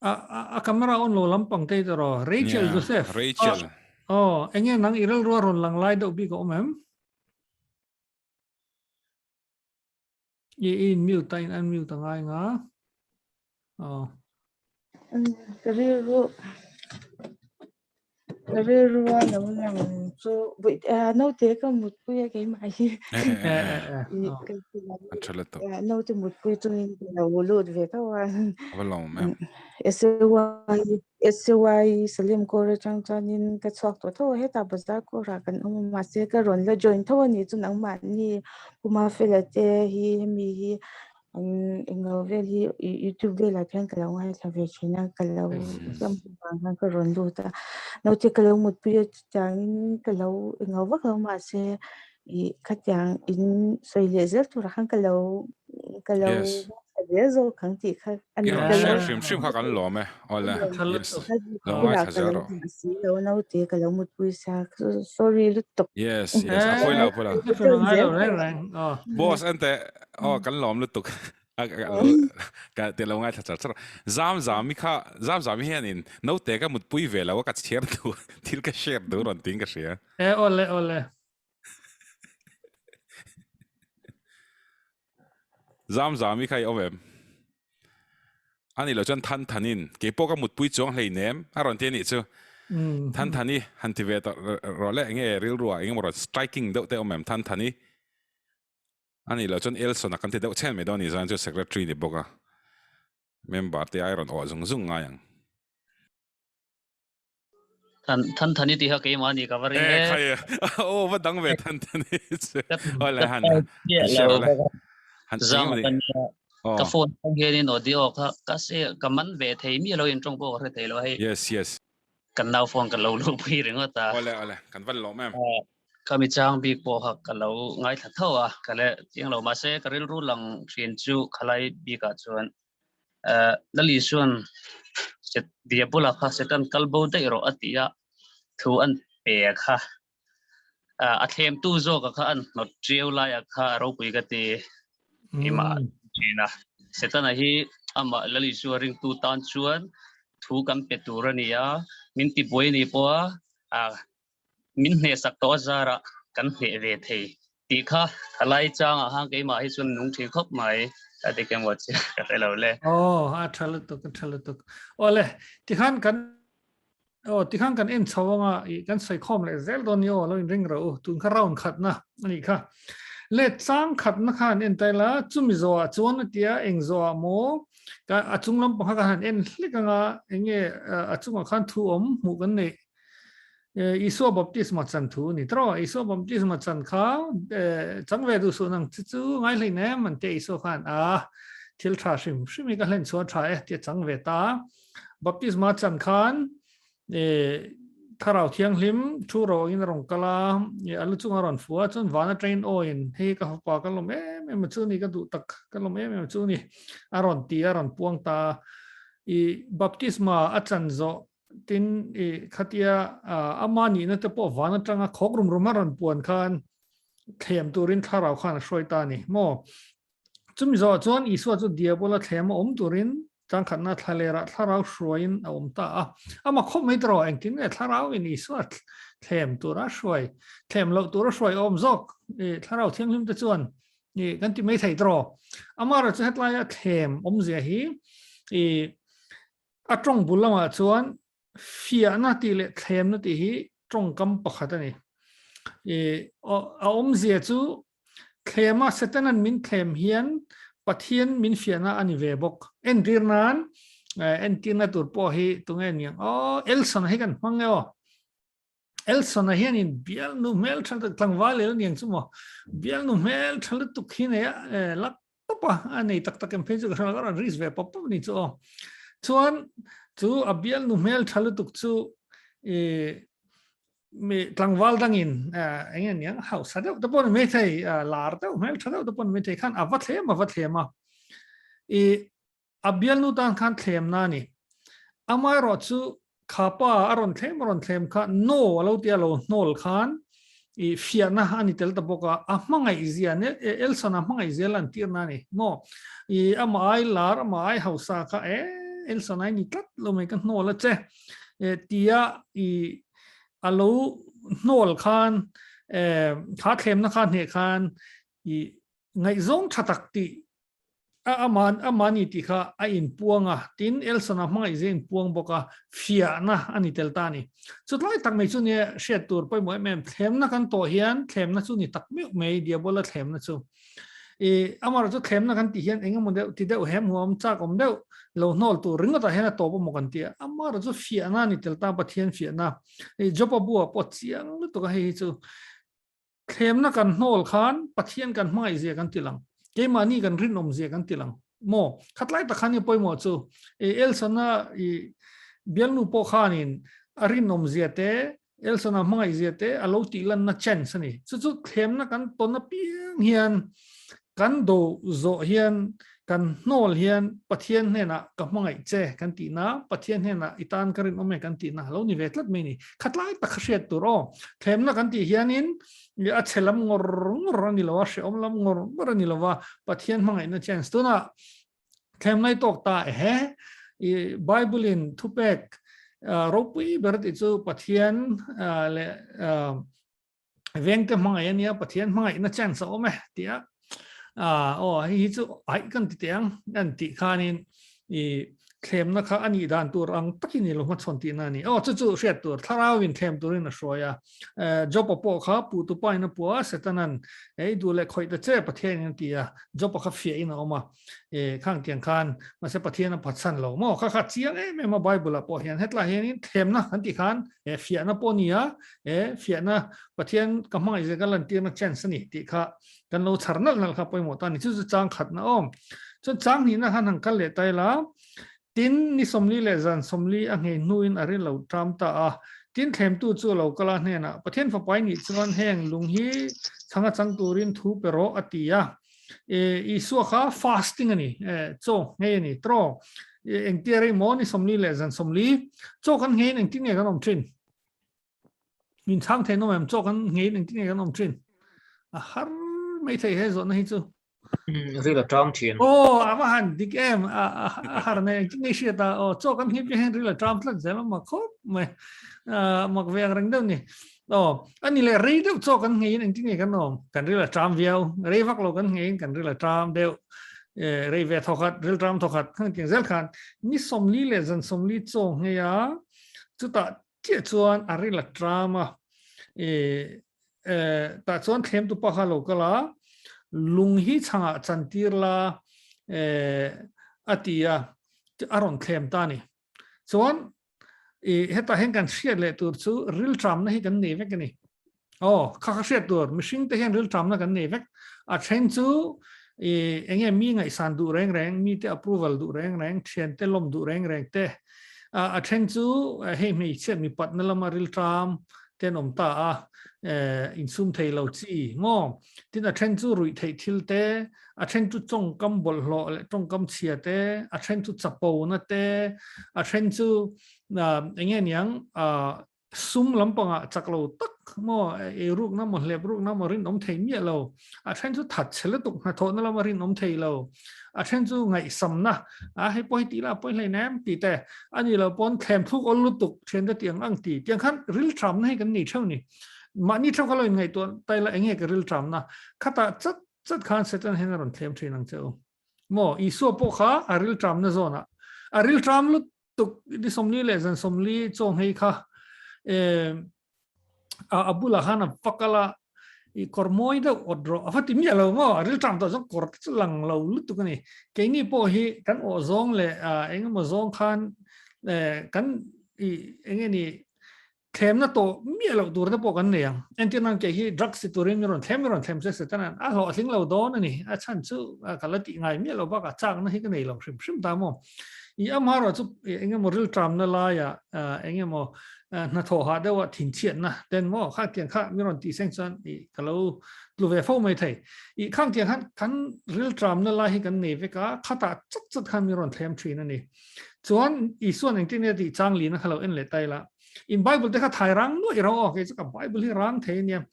[SPEAKER 3] a a a camera on lo lampang te tawh rawh. Rachel
[SPEAKER 4] Yeah,
[SPEAKER 3] Joseph.
[SPEAKER 4] Rachel.
[SPEAKER 3] Aw, enge nang i rilru a rawn lang lai deuh bik a awm em? I in mute a in unmute a ngai nga. Aw.
[SPEAKER 10] Ka rilru ka rilru a lo lang chu vawi naute ka mutpui a keimah hi.
[SPEAKER 4] A tha let tawh.
[SPEAKER 10] Naute mutpui chungin ka lo lut ve tho a.
[SPEAKER 4] A va lawm em.
[SPEAKER 10] SAY SY Salim Kaur atang chuanin ka chhuak tawh tho a, hetah bazar kawrah kan awm a, mahse ka rawn la join tho a nih chu nangmahni Puma Fela te hi hemi hi an englo vel hi YouTube velah khian ka lo ngaithla ve thin a, ka lo ram vang khan ka rawn lut a, naute ka lo mutpui a chutiangin ka lo englo vak lo mahse ih khatiang in sawi leh zel turah khan ka lo ka lo zel zawk ang tih kha a ni.
[SPEAKER 4] I rawn share hrim hrim kha kan lawm e. Awle. Yes. Lo ngaithla zel rawh.
[SPEAKER 10] Si lo naute ka lo mutpui sa. Sorry lutuk.
[SPEAKER 4] Yes, yes. A pawilo, a pawilo. Boss ente aw kan lawm lutuk. Ka ti lo ngaithla char char. Zam zam mi kha zam zam mi hianin naute ka mutpui ve lo a ka chhiar duh thil ka share duh rawn tiin ka hria.
[SPEAKER 3] E awle awle.
[SPEAKER 4] Zam zam i kha i awm em? A nih loh chuan Than Thanin, kei pawh ka mutpui chuang hleinem a rawn ti a nih chu. Than Thani han ti ve tawh rawh le, enge rilru ah engemaw rawn striking deuh te awm em Than Thani? A nih loh chuan Elson a kan ti deuh chhen mai dawn a ni zan chu secretary ni bawk a, member te ai rawn awh zung zung ngai ang.
[SPEAKER 11] Than than thani tih kha keimah ni ka va ring e.
[SPEAKER 4] Khai aw va dang ve than thani chu. Aw le han share le. Han
[SPEAKER 11] zang ka nia. Ka phone tang hian in audio kha ka se ka man ve thei mi lo in tawng pawh ka hre thei lo hei.
[SPEAKER 4] Yes yes.
[SPEAKER 11] Kan nau phone ka lo luh pui ringawt a.
[SPEAKER 4] Aw le aw le kan van lawm em.
[SPEAKER 11] Ka mi chang bik pawh kha ka lo ngaithla tho a ka le chiang lo mahse ka rilru lang thin chu khalai bikah chuan Lali chuan Diabola kha Satan kal bo daih rawh a ti a, thu an pe kha. A thlemtu zawka kha an hnawt ṭiau laia kha a ropui ka ti keimah ṭhin a. Setana hi amah Lali chu a ringtu tan chuan thu kan pe tur a ni a, min tibuai ni pawha min hnehsak tawh a zarah kan hneh ve thei tih kha thalai changah khan keimah hi chuan nung thin khawp mai a dik emaw chu ka hre lo le.
[SPEAKER 3] Aw a tha lutuk a tha lutuk. Awle tikhan kan aw tikhan kan en chho anga i kan sawi khawm leh zel dawn ni aw lo in ring rawh u tun kha round khatna a nih kha. Le chang khatna khan en tai la chumi zawhah chuan a tia eng zawhah maw ka a chung lampang kha kan han en hlek anga enge a chungah khan thu awm hmuh kan neih Isua baptisma chan thu ni tro Isua baptisma chan kha chang ve duh suh nang chu chu ngai hlei nem an tia Isua khan a thil tha hrim hrim hi ka hlen chhuan tha e tia chang ve ta baptisma chan khan tharau thianghlim thu ro in rong kala alu chunga ron fua chun vana train o in hei ka fapa ka lom em em chu ni ka duh tak ka lom em em chu ni a ron ti a ron puang ta i baptisma a chan zo Tin, i khatia ama nihna te pawh van atanga khawk rum rum a rawn puan khan thlem turin thlarau khan a hruai ta a ni maw? Chumi zawhah chuan Isua chu Diabola thlem a awm turin Changkhatna thlalerah thlarau hruaiin a awm ta a. Ama khawp mai tawh engtin nge thlarau in Isua thlem tura hruai, thlem loh tura hruai awm zawk i thlarau thianghlim te chuan i kan ti mai thei tawh. Amaherawhchu chu hetlaia thlem awmzia hi i a tawng bul lamah chuan fiahna tih leh thlemna tih hi tawngkam pakhat a ni. I a awmzia chu Thlema Setanan min thlem hian Pathian min fiahna a ni ve bawk. Entir nan, entirna tur pawh hi tunge niang aw, Elson-a hi kan hmang e aw. Elson-a hianin bialnu hmel tha lutuk, tlangval el niang chu maw, bialnu hmel tha lutuk hi nei a, lak tawp a, a nei tak tak em phei chu ka hre lo, a rawn risk ve pawp pawp a ni chu aw. Chuan chu a bialnu hmel tha lutuk chu i mi tlangval dangin eng nge niang hausa deuh te pawh ni mai thei lar deuh hmel tha deuh te pawh ni mai thei khan a va thlem a va thlem a i a bialnu tan khan thlem na ni amaherawh chu khapa a rawn thlem a rawn thlem kha no a lo tia lo hnawl khan i fiahna a ni tel ta bawk a a hmangaih zia ne Elson a hmangaih zia lan tir na ni no i ama ai lar ama ai hausa kha e Elson ai ni tlat lo mai ka hnawl a che tia i a lo hnawl khan kha thlemna kha hneh khan i ngaihzawng tha tak tih a aman amani tih kha a inpuang a tin Elson a hmangaih zia inpuang bawk a fiahna a ni tel ta a ni chutlai tak mai chu nia hriat tur pawimawh em em thlemna kan tawh hian thlemna chu ni tak meuh mai diabola thlemna chu I amar chu thlemna kan tih hian engemaw deuh ti deuh hem huam chak awm deuh lo hnawl tur ringawtah hian a tawp emaw kan ti a. Amar chu fiahna a ni tel ta Pathian fiahna. I Job-a buah pawh chiang lutuk a hei hi chu thlemna kan hnawl khan Pathian kan hmangaih zia kan ti lang. Keimahni kan rinawm zia kan ti lang. Maw khatlai tak khan i pawimawh chu i Elsana i bialnu pawh khanin a rinawm zia te Elson-a hmangaih zia te a lo tih lanna chance a ni. Chu chu thlemna kan tawn apiang hian kan do zawh hian kan hnawl hian Pathian hnenah ka hmangaih che kan tihna, Pathian hnenah i tan ka rinawm e kan tihna lo ni ve tlat mai a ni. Khatlai tak kha hriat tur aw. Thlemna kan tih hianin a chhe lam ngawr ngawr a ni lo a, hrehawm lam ngawr ngawr a ni lo va, Pathian hmangaihna chance. Tunah Thlem ngai tawk ta ehe i Bible in thupek ropui ber tih chu Pathian leh vengte hmangaih ania Pathian hmangaihna chance a awm e tia aw hei hi chu ai kan ti teh ang an tih khanin i thlemna kha a nih dan tur ang takin i lo hmachhawn tihna a ni. Aw chu chu hriat tur thlarauin thlem turin a hruai a. Job-a pawh kha puhtupa in a puah a, Setanan ei duh leh khawih ta che Pathianin a ti a, Job-a kha fiahin a awm a. E khang tiang khan mahse Pathian a phatsan lo maw kha kha chiang em em a Bible ah pawh hian hetlai hianin thlemna kan tih khan e fiahna pawh a ni a, e fiahna Pathian ka hmangaih zia ka lantirna chance a ni tih kha kan lo chhar nalh nalh kha pawimawh ta a ni. Chu chu chang khatna awm. Chuan chang hnihna khan han kal leh ta ila tin ni 40 leh zan 40 a nghei hnuin a rin lo ṭam ta a. Tin thlemtu chu a lo kal a hnenah Pathian fapa i nih chuan heng lung hi chhanga chang turin thu pe rawh a ti a. E Isua kha fasting a ni, e chaw nghei a ni, tro engtia rei maw ni 40 leh zan 40 chaw kan ngheiin engtin nge kan awm thin? Min chhang thei nawm em chaw kan ngheiin engtin nge kan awm thin? A har mai thei he zawhna hi chu.
[SPEAKER 1] Ril a tang thin.
[SPEAKER 3] Aw a va han dik em a har nei engtin nge hriat a aw chaw kan nghei piah hian ril a tang tlat zel a mak khawp mai. Mak ve ang reng deuh ni. Aw, a ni leh rei deuh chaw kan ngheiin engtin nge kan awm? Kan ril a ṭam viau. Rei vak lo kan ngheiin kan ril a ṭam deuh. Eh, rei ve thawkhat, ril ṭam thawkhat khan tiang zel khan ni 40 leh zan 40 chaw nghei a, chutah chiah chuan a ril a ṭam a. Eh, eh, tah chuan thlem tu pa kha lo kal a, lung hi chhangah chantir la, eh, a ti a, a rawn thlem ta a ni. Chuan i hetah hian kan hriat leh tur chu rilṭamna hi kan nei vek a ni. Aw, kha kha hriat tur, mihring te hian rilṭamna kan nei vek. A then chu i enge mi ngaihsan duh reng reng, mite approval duh reng reng, thiante lawm duh reng reng te. A then chu hei hmeichhiat mipatna lama rilṭam te an awm ta a, insum thei lo chi maw. Tin a then chu ruih theih thil te, a then chu tawngkam bawlhhlawh leh tawngkam chhia te, a then chu chapona te, a then chu eng nge niang sum lampangah chak lo tak maw ei rukna maw hlep rukna maw rinawm thei miah lo, a then chu that chhe lutuk hnathawhna lama rinawm thei lo, a then chu ngaihsamna a hei pawh hi tih lah pawi hlein em tih te a nih loh pawn thlem thluk awl lutuk thian te tiang ang ti tiang khan rilthamna hi kan nei theuh ni. Mahni theuh kha lo inngaihtuah tai la eng nge ka rilthamna khatah chat chat khan Satan hian a rawn thlem thin ang che u. Maw Isua pawh kha a rilthamna zawnah a riltham lut tuk ni 40 leh zan 40 chaw nghei kha a bulah khan a va kal a i kawr mawi deuh awt rawh a va ti miah lo maw a rilṭam tawh chuan kawr te chu lang lo lutuk a ni keini pawh hi kan awh zawng leh eng emaw zawng khan kan i eng nge ni Thlemna tawh miah loh tur te pawh kan nei ang. Entir nan kei hi drugs ti turin min rawn thlem min rawn thlem se Satan-a'n a hlawhtling lo dawn a ni. A chhan chu ka la tih ngai miah lo bakah chakna hi ka nei lo hrim hrim ta maw. I amaherawh chu eng emaw rilṭamna laiah eng emaw hnathawh hah deuha thinchhiatna ten maw kha tiang kha min rawn tih seng chuan i ka lo tlu ve fo mai thei. I khang tiang khan kan rilṭamna lai hi kan nei vek a, khatah chat chat khan min rawn thlem ṭhin a ni. Chuan Isua'n engtin nge a tih chang lina kha lo en leh ta ila. In Bible te kha thai rang nuaih ro aw, kei chu ka Bible hi rang thei ania.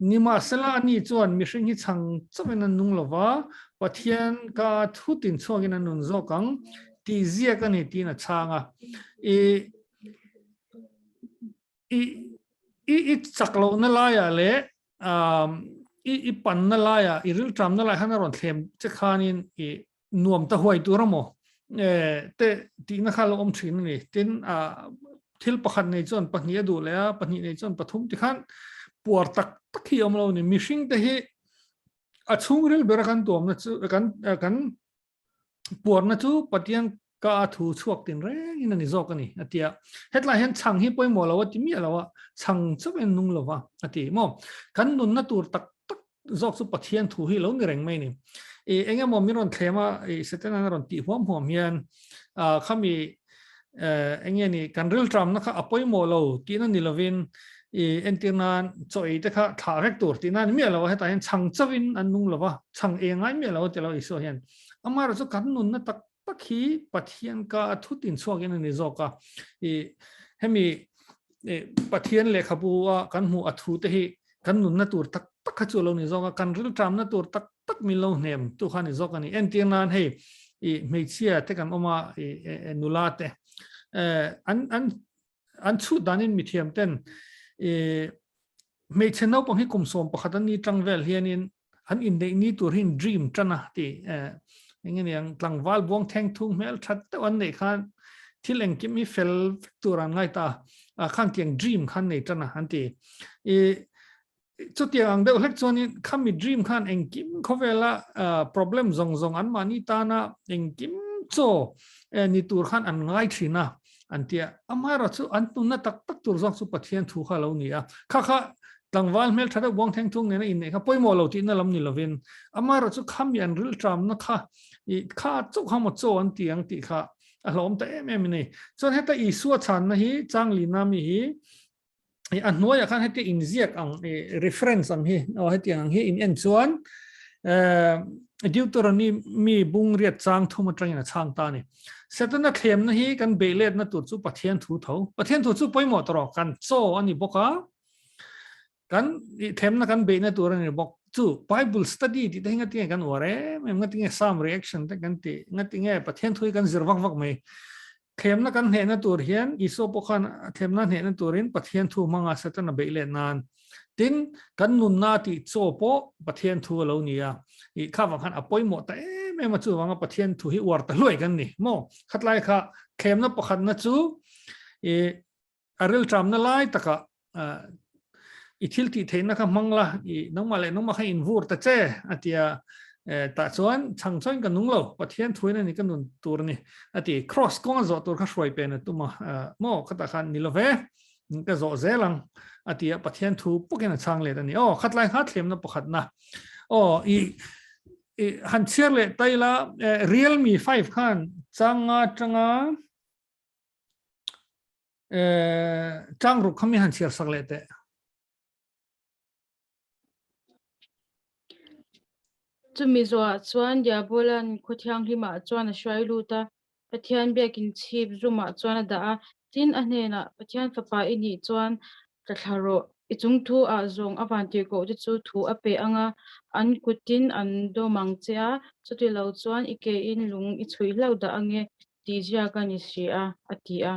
[SPEAKER 3] Nimahsela ani chuan mihring hi chhang chauhin an nung lova, Pathian ka thu tin chhuakin an nun zawk ang tih ziak a ni tiin a chhang a. I i i i chak lohna laiah leh i i panna laiah i rilṭamna laiah khan a rawn thlem che khanin i nuam ta huai tur amaw te tihna kha lo awm thin a ni. Tin, thil pakhat nei chuan pahnih a duh leh a, pahnih nei chuan pathum ti khan puar tak tak hi a awm lo a ni. Mihring te hi a chhungril bera kan tuamna chu kan kan puarna chu Pathian ka a thu chhuak tin rengin a ni zawk a ni a ti a. Hetlai hian chhang hi pawimawh lo a ti miah lo a, chhang chauhin nung lo va a ti maw. Kan nunna tur tak tak zawk chu Pathian thu hi lo ni reng mai ni. I eng emaw min rawn thlem a, i Satan-an a rawn tih huam huam hian khami eng nge ni kan rilṭamna kha a pawimawh lo tihna ni lovin i entir nan chaw ei te kha thlah vek tur tihna ni miah lo a, hetah hian chhang chauhin an nung lo va, chhang eng ngai miah lo a ti lo Isua hian. Amaherawhchu chu kan nunna tak tak hi Pathian ka a thut inchhuakin a ni zawk a, i hemi Pathian lehkhabu a kan hmuh a thu te hi kan nunna tur tak tak kha chu a lo ni zawk a, kan rilṭamna tur tak tak min lo hnem tu kha a ni zawk a ni. Entir nan hei i hmeichhia te kan awm a, i nula te an an an chhut danin mithiam ten i hmeichhe naupang hi kum 11 an ni tang vel hianin an inneih ni tur hi dream tan a ti eng nge niang tlangval buang theng thung hmel that deuh an neih khan thil engkim hi fel vek tur an ngai ta a khan tiang dream khan nei tan a an ti i chutiang ang deuh hlek chuanin khami dream khan engkim khawvela problem zawng zawng an mahni tana engkim chaw ni tur khan an ngai thin a an tia amaherawh chu an tunna tak tak tur zawk chu Pathian thu kha lo ni a kha kha tlangval hmel tha deuh buang theng thung nena inneih kha pawimawh lo tihna lam ni lovin amaherawh chu khami an rilṭamna kha i kha chauh kha maw chaw an ti ang tih kha a hlawm ta em em a ni chuan heta Isua chhanna hi Changlina mi hi a hnuaiah khan heti inziak ang reference ang hi aw hetiang ang hi in en chuan Deuteronomy mi bung riat chang thum atangin a chhang ta ni. Setana thlemna hi kan beih letna tur chu Pathian thu tho. Pathian thu chu pawimawh tawh kan chaw a ni bawk a, kan thlemna kan beihna tur a ni bawk. Chu Bible study tih te hi ngatinge kan uar em em, ngatinge Psalm reaction te kan ti, ngatinge Pathian thu hi kan zir vak vak mai. Thlemna kan hnehna tur hian Isua pawh khan thlemna hnehna turin Pathian thu hmanga Setana beih leh nan. Tin, kan nunna tih chaw pawh Pathian thu a lo ni a. I kha vang khan a pawimawh ta em em a, chuvanga Pathian thu hi uar ta hluai kan ni maw? Khatlai kha thlemna pakhatna chu i a rilṭamna lai takah i thil tih theihna kha hmang la, i nangmah leh nangmah kha invur ta che a ti a, tah chuan chhang chuan ka nung lo, Pathian thuin a ni ka nun tur a ni a ti, cross kawng a zawh tur kha hruai pen a tum a, maw khatah khan ni lo ve, ka zawh zel ang a ti a, Pathian thu pawkin a chhang let a ni. Aw khatlai kha thlemna pakhatna, aw i han chhiar leh tai la, Realme 5 khan changa tanga Tlang ruk kha mi han chhiar sak leh teh.
[SPEAKER 8] Chumi zawhah chuan Diabolan khaw thianghlimah chuan a hruai lut a, Pathian biakin chhip zumah chuan a dah a. Tin, a hnenah, Pathian fapa i nih chuan tla thla rawh. I chung thu ah zawng a vantirhkoh te chu thu a pe ang a, an kutin an dawm ang che a, chuti lo chuan i ke in lung i chhuih hlauh dah ange tih ziak a ni si a, a ti a.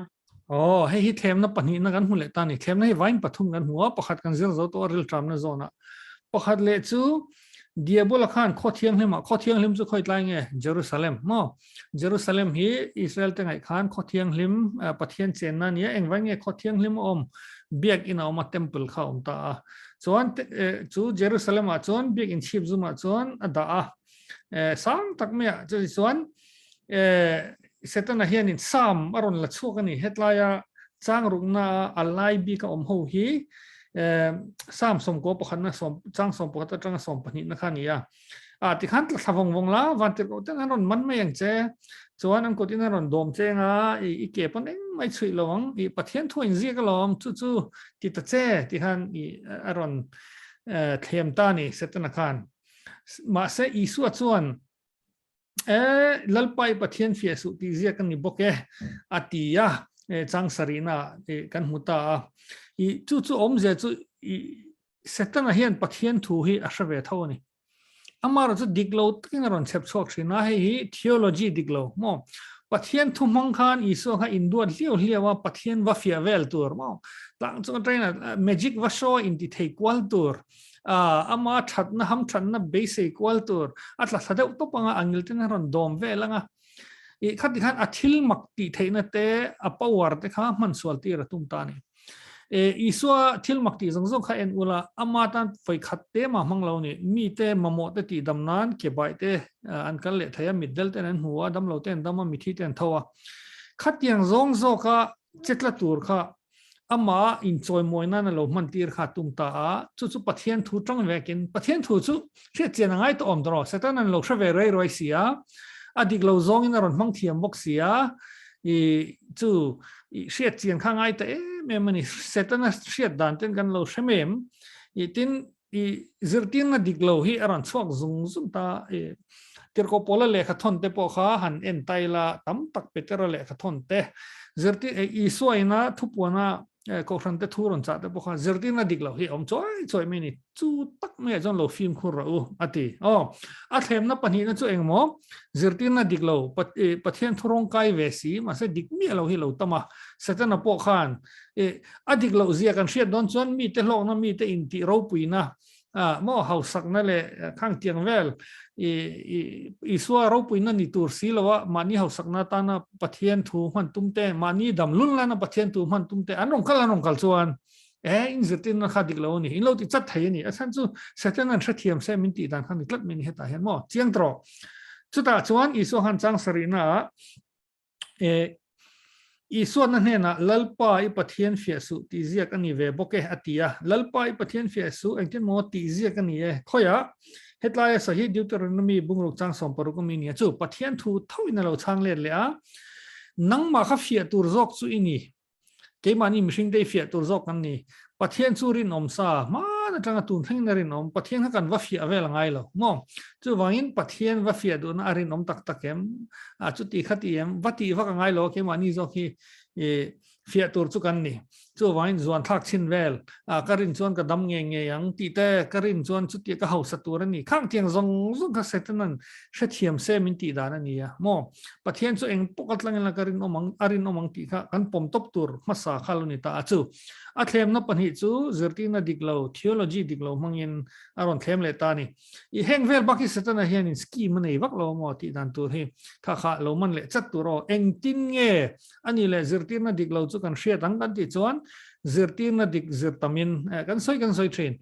[SPEAKER 3] Aw, hei hi thlemna pahnihna kan hmu leh ta a ni. Thlemna hi vain pathum kan hmu a, pakhat kan zir zo tawh a rilṭamna zawnah. Pakhat leh chu Diabola khan khaw thianghlimah, khaw thianghlim chu khawi tlai nge? Jerusalem maw? Jerusalem hi Israel te ngaih khan khaw thianghlim, Pathian chenna a nia, engvai nge khaw thianghlim a awm? Biakinn a awm a, temple kha a awm ta a. Chuan chu Jerusalem ah chuan biakinn chhip zumah chuan a dah a, sang tak maiah chuti chuan Setana hianin Psalm a rawn la chhuak a ni. Hetlaia chang rukna a lai bik a awm ho hi Psalm sawmkua pakhatna sawm chang sawm pakhat atanga sawm pahnihna kha a ni a. A tikhan tla thla vawng vawng la, vantirhkoh ten an rawn man mai ang che. Chuan an kutin an rawn dawm che anga i ke pawn engmah i chhuih lo ang. I Pathian thu a inziak alawm, chu chu ti ta che tikhan i a rawn thlem ta a ni Setana khan. Mahse Isua chuan E, Lalpa i Pathian fiah suh tih ziak a ni bawk e, a ti a, e, chang sarihna e, kan hmu ta a. I, chu chu awmzia chu i, Setana hian Pathian thu hi a hre ve tho a ni. Amaherawh chu dik lo takin a rawn chhep chhuak thin a, hei hi theology dik lo maw? Pathian thu hmang khan Isua kha induat hliau hliau a, Pathian va fiah vel tur maw? Tlang chunga train-a magic va show a inti thei kual tur. Ama thatna ham thatna beisei kual tur a tla thla deuh tawp anga a ngil ten a rawn dawm vel anga i khati khan a thil mak tih theihna te a power te kha hman sual tir a tum ta a ni. E Isua thil mak tih zawng zawng kha en ula ama tan vawi khat te mah hmang lo ni mi te mamawh te tih dam nan ke baih te an kal leh thei a mitdel ten an hmu a damlo te an dam a mithi te an tho a khatiang zawng zawka che tla tur kha Amah inchawimawi nan a lo hman tir kha a tum ta a, chu chu Pathian thu tang vekin, Pathian thu chu hriatchian a ngai tawh awm tawh rawh, Satan an lo hre ve rei ruai si a, a dik lo zawngin a rawn hmang thiam bawk si a, i chu i hriatchian kha ngai ta em em a ni, Setana hriat dan ten kan lo hre mem, i tin i zirtirna dik lo hi a rawn chhuak zung zung ta, i Tirhkoh Paula lehkha thawn te pawh kha han en ta ila tam tak Petera lehkha thawn te zirtir Isua ina thupuana Kohhran te thu rawn chah te pawh kha zirtirna dik lo hi a awm chawi chawi mai a ni. Chu tak maiah chuan lo fimkhur rawh u a ti. Aw, a thlemna pahnihna chu engmaw zirtirna dik lo Pathian thu rawng kai ve si mahse dik miah lo hi lo tam a. Setana pawh khan a dik loh zia kan hriat dawn chuan mite hlawkna mite intih ropuina maw hausakna leh khang tiang vel i Isua ropuina ni tur si lo a mahni hausakna atana Pathian thu hman tum te mahni dam lun lana Pathian thu hman tum te an rawn kal an rawn kal chuan e in zirtirna kha dik lo a ni in lo ti chat thei a ni a chhan chu Satan an hrethiam se min tih dan kha ni tlat mai ni hetah hian maw chiang tawh chutah chuan Isua khan chang sarihna ah E, Isuana hnenah Lalpa i Pathian fiah suh tih ziak a ni ve bawk e, a ti a. Lalpa i Pathian fiah suh engtin maw tih ziak a ni e. Khawiah, hetlaia sawi hi Deuteronomy bungruk chang 16 a mi nia chu Pathian thu thoin a lo chhang let leh a, Nangmah kha fiah tur zawk chu i ni. Keimahni mihringte i fiah tur zawk kan ni. Pathian chu rinawm sa, hman atanga tun thlengin a rinawm. Pathian kha kan va fiah vel a ngai lo maw? Chuvangin Pathian va fiah duhna a rinawm tak tak em? A chuti kha ti em? Va tih vak a ngai lo a, keimahni zawk hi i fiah tur chu kan ni. Chuvangin zuan thlak chhin vel, a ka rin chuan ka dam ngei ngei ang tih te, ka rin chuan chutia ka hausa tur a ni. Khang tiang zawng zawng kha Satan-a'n hrethiam se min tih dan a ni a maw? Pathian chu eng pawh ka tlangin la ka rinawm ang, a rinawm ang tih kha kan pawm tawp tur hmasa kha lo ni ta a chu. A thlemna pahnih chu zirtirna dik lo, theology dik lo hmangin a rawn thlem leh ta a ni. I heng vel bak hi Setana hianin scheme a nei vak lo maw tih dan tur hi kha kha lo man leh chat tur aw. Engtin nge a nih leh zirtirna dik lo chu kan hriat ang kan tih chuan zirtirna dik zir tamin kan sawi kan sawi thin.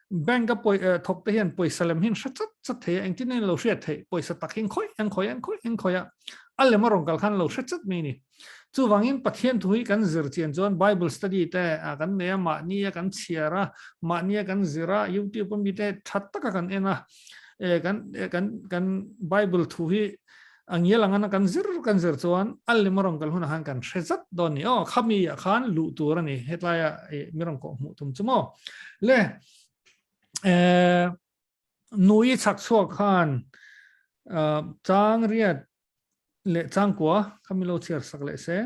[SPEAKER 3] Bank a pawi thawk te hian pawisa lem hin hre chat chat thei a, engtin nge lo hriat theih, pawisa tak hin khawi an khawi an khawi an khawi a, a lem a rawn kal khan lo hre chat mai a ni. Chuvangin Pathian thu hi kan zir chian chuan Bible study te kan nei a, mahni a kan chhiar a, mahni a kan zir a, YouTube a mite tha taka kan en a, kan kan kan Bible thu hi A ngial ang ana kan zir kan zir chuan a lem a rawn kal hunah khan kan hre zat dawn ni. Aw, khami ah khan luh tur a ni. Hetlaiah i mi rawn kawh hmuh tum chu maw? Le, eh, nui chhak chhuak khan chang riat leh changkua khami lo chhiar sak leh se.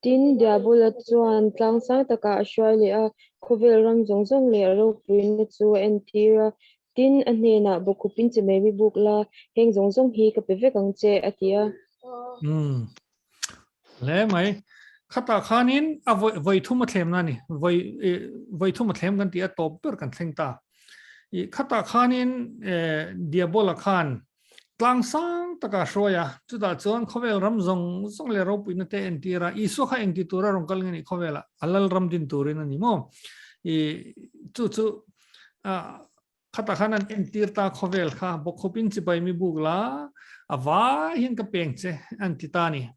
[SPEAKER 8] Tin, Diabola chuan tlang sang takah a hruai leh a, khawvel ram zawng zawng leh a ropuina chu a entir a. Tin, a hnenah, Bawkhupin che mai mi buk la, heng zawng zawng hi ka pe vek ang che, a ti a.
[SPEAKER 3] Umm. Hle mai. Khatah khanin a vawi vawi thum a thlem na ni. Vawi vawi thum a thlem kan tih a tawp ber kan thleng ta. I khatah khanin Diabola khan Tlang sang taka hruai a, chutah chuan khawvel ram zawng zawng leh ropuina te entir a, Isua kha engti tura rawn kal nge nih khawvelah a lal ram din turin a ni maw? I chu chu khatah khan an entir ta khawvel kha bawkkhawpin chibai mi buk la a vai hian ka peng che an ti ta a ni.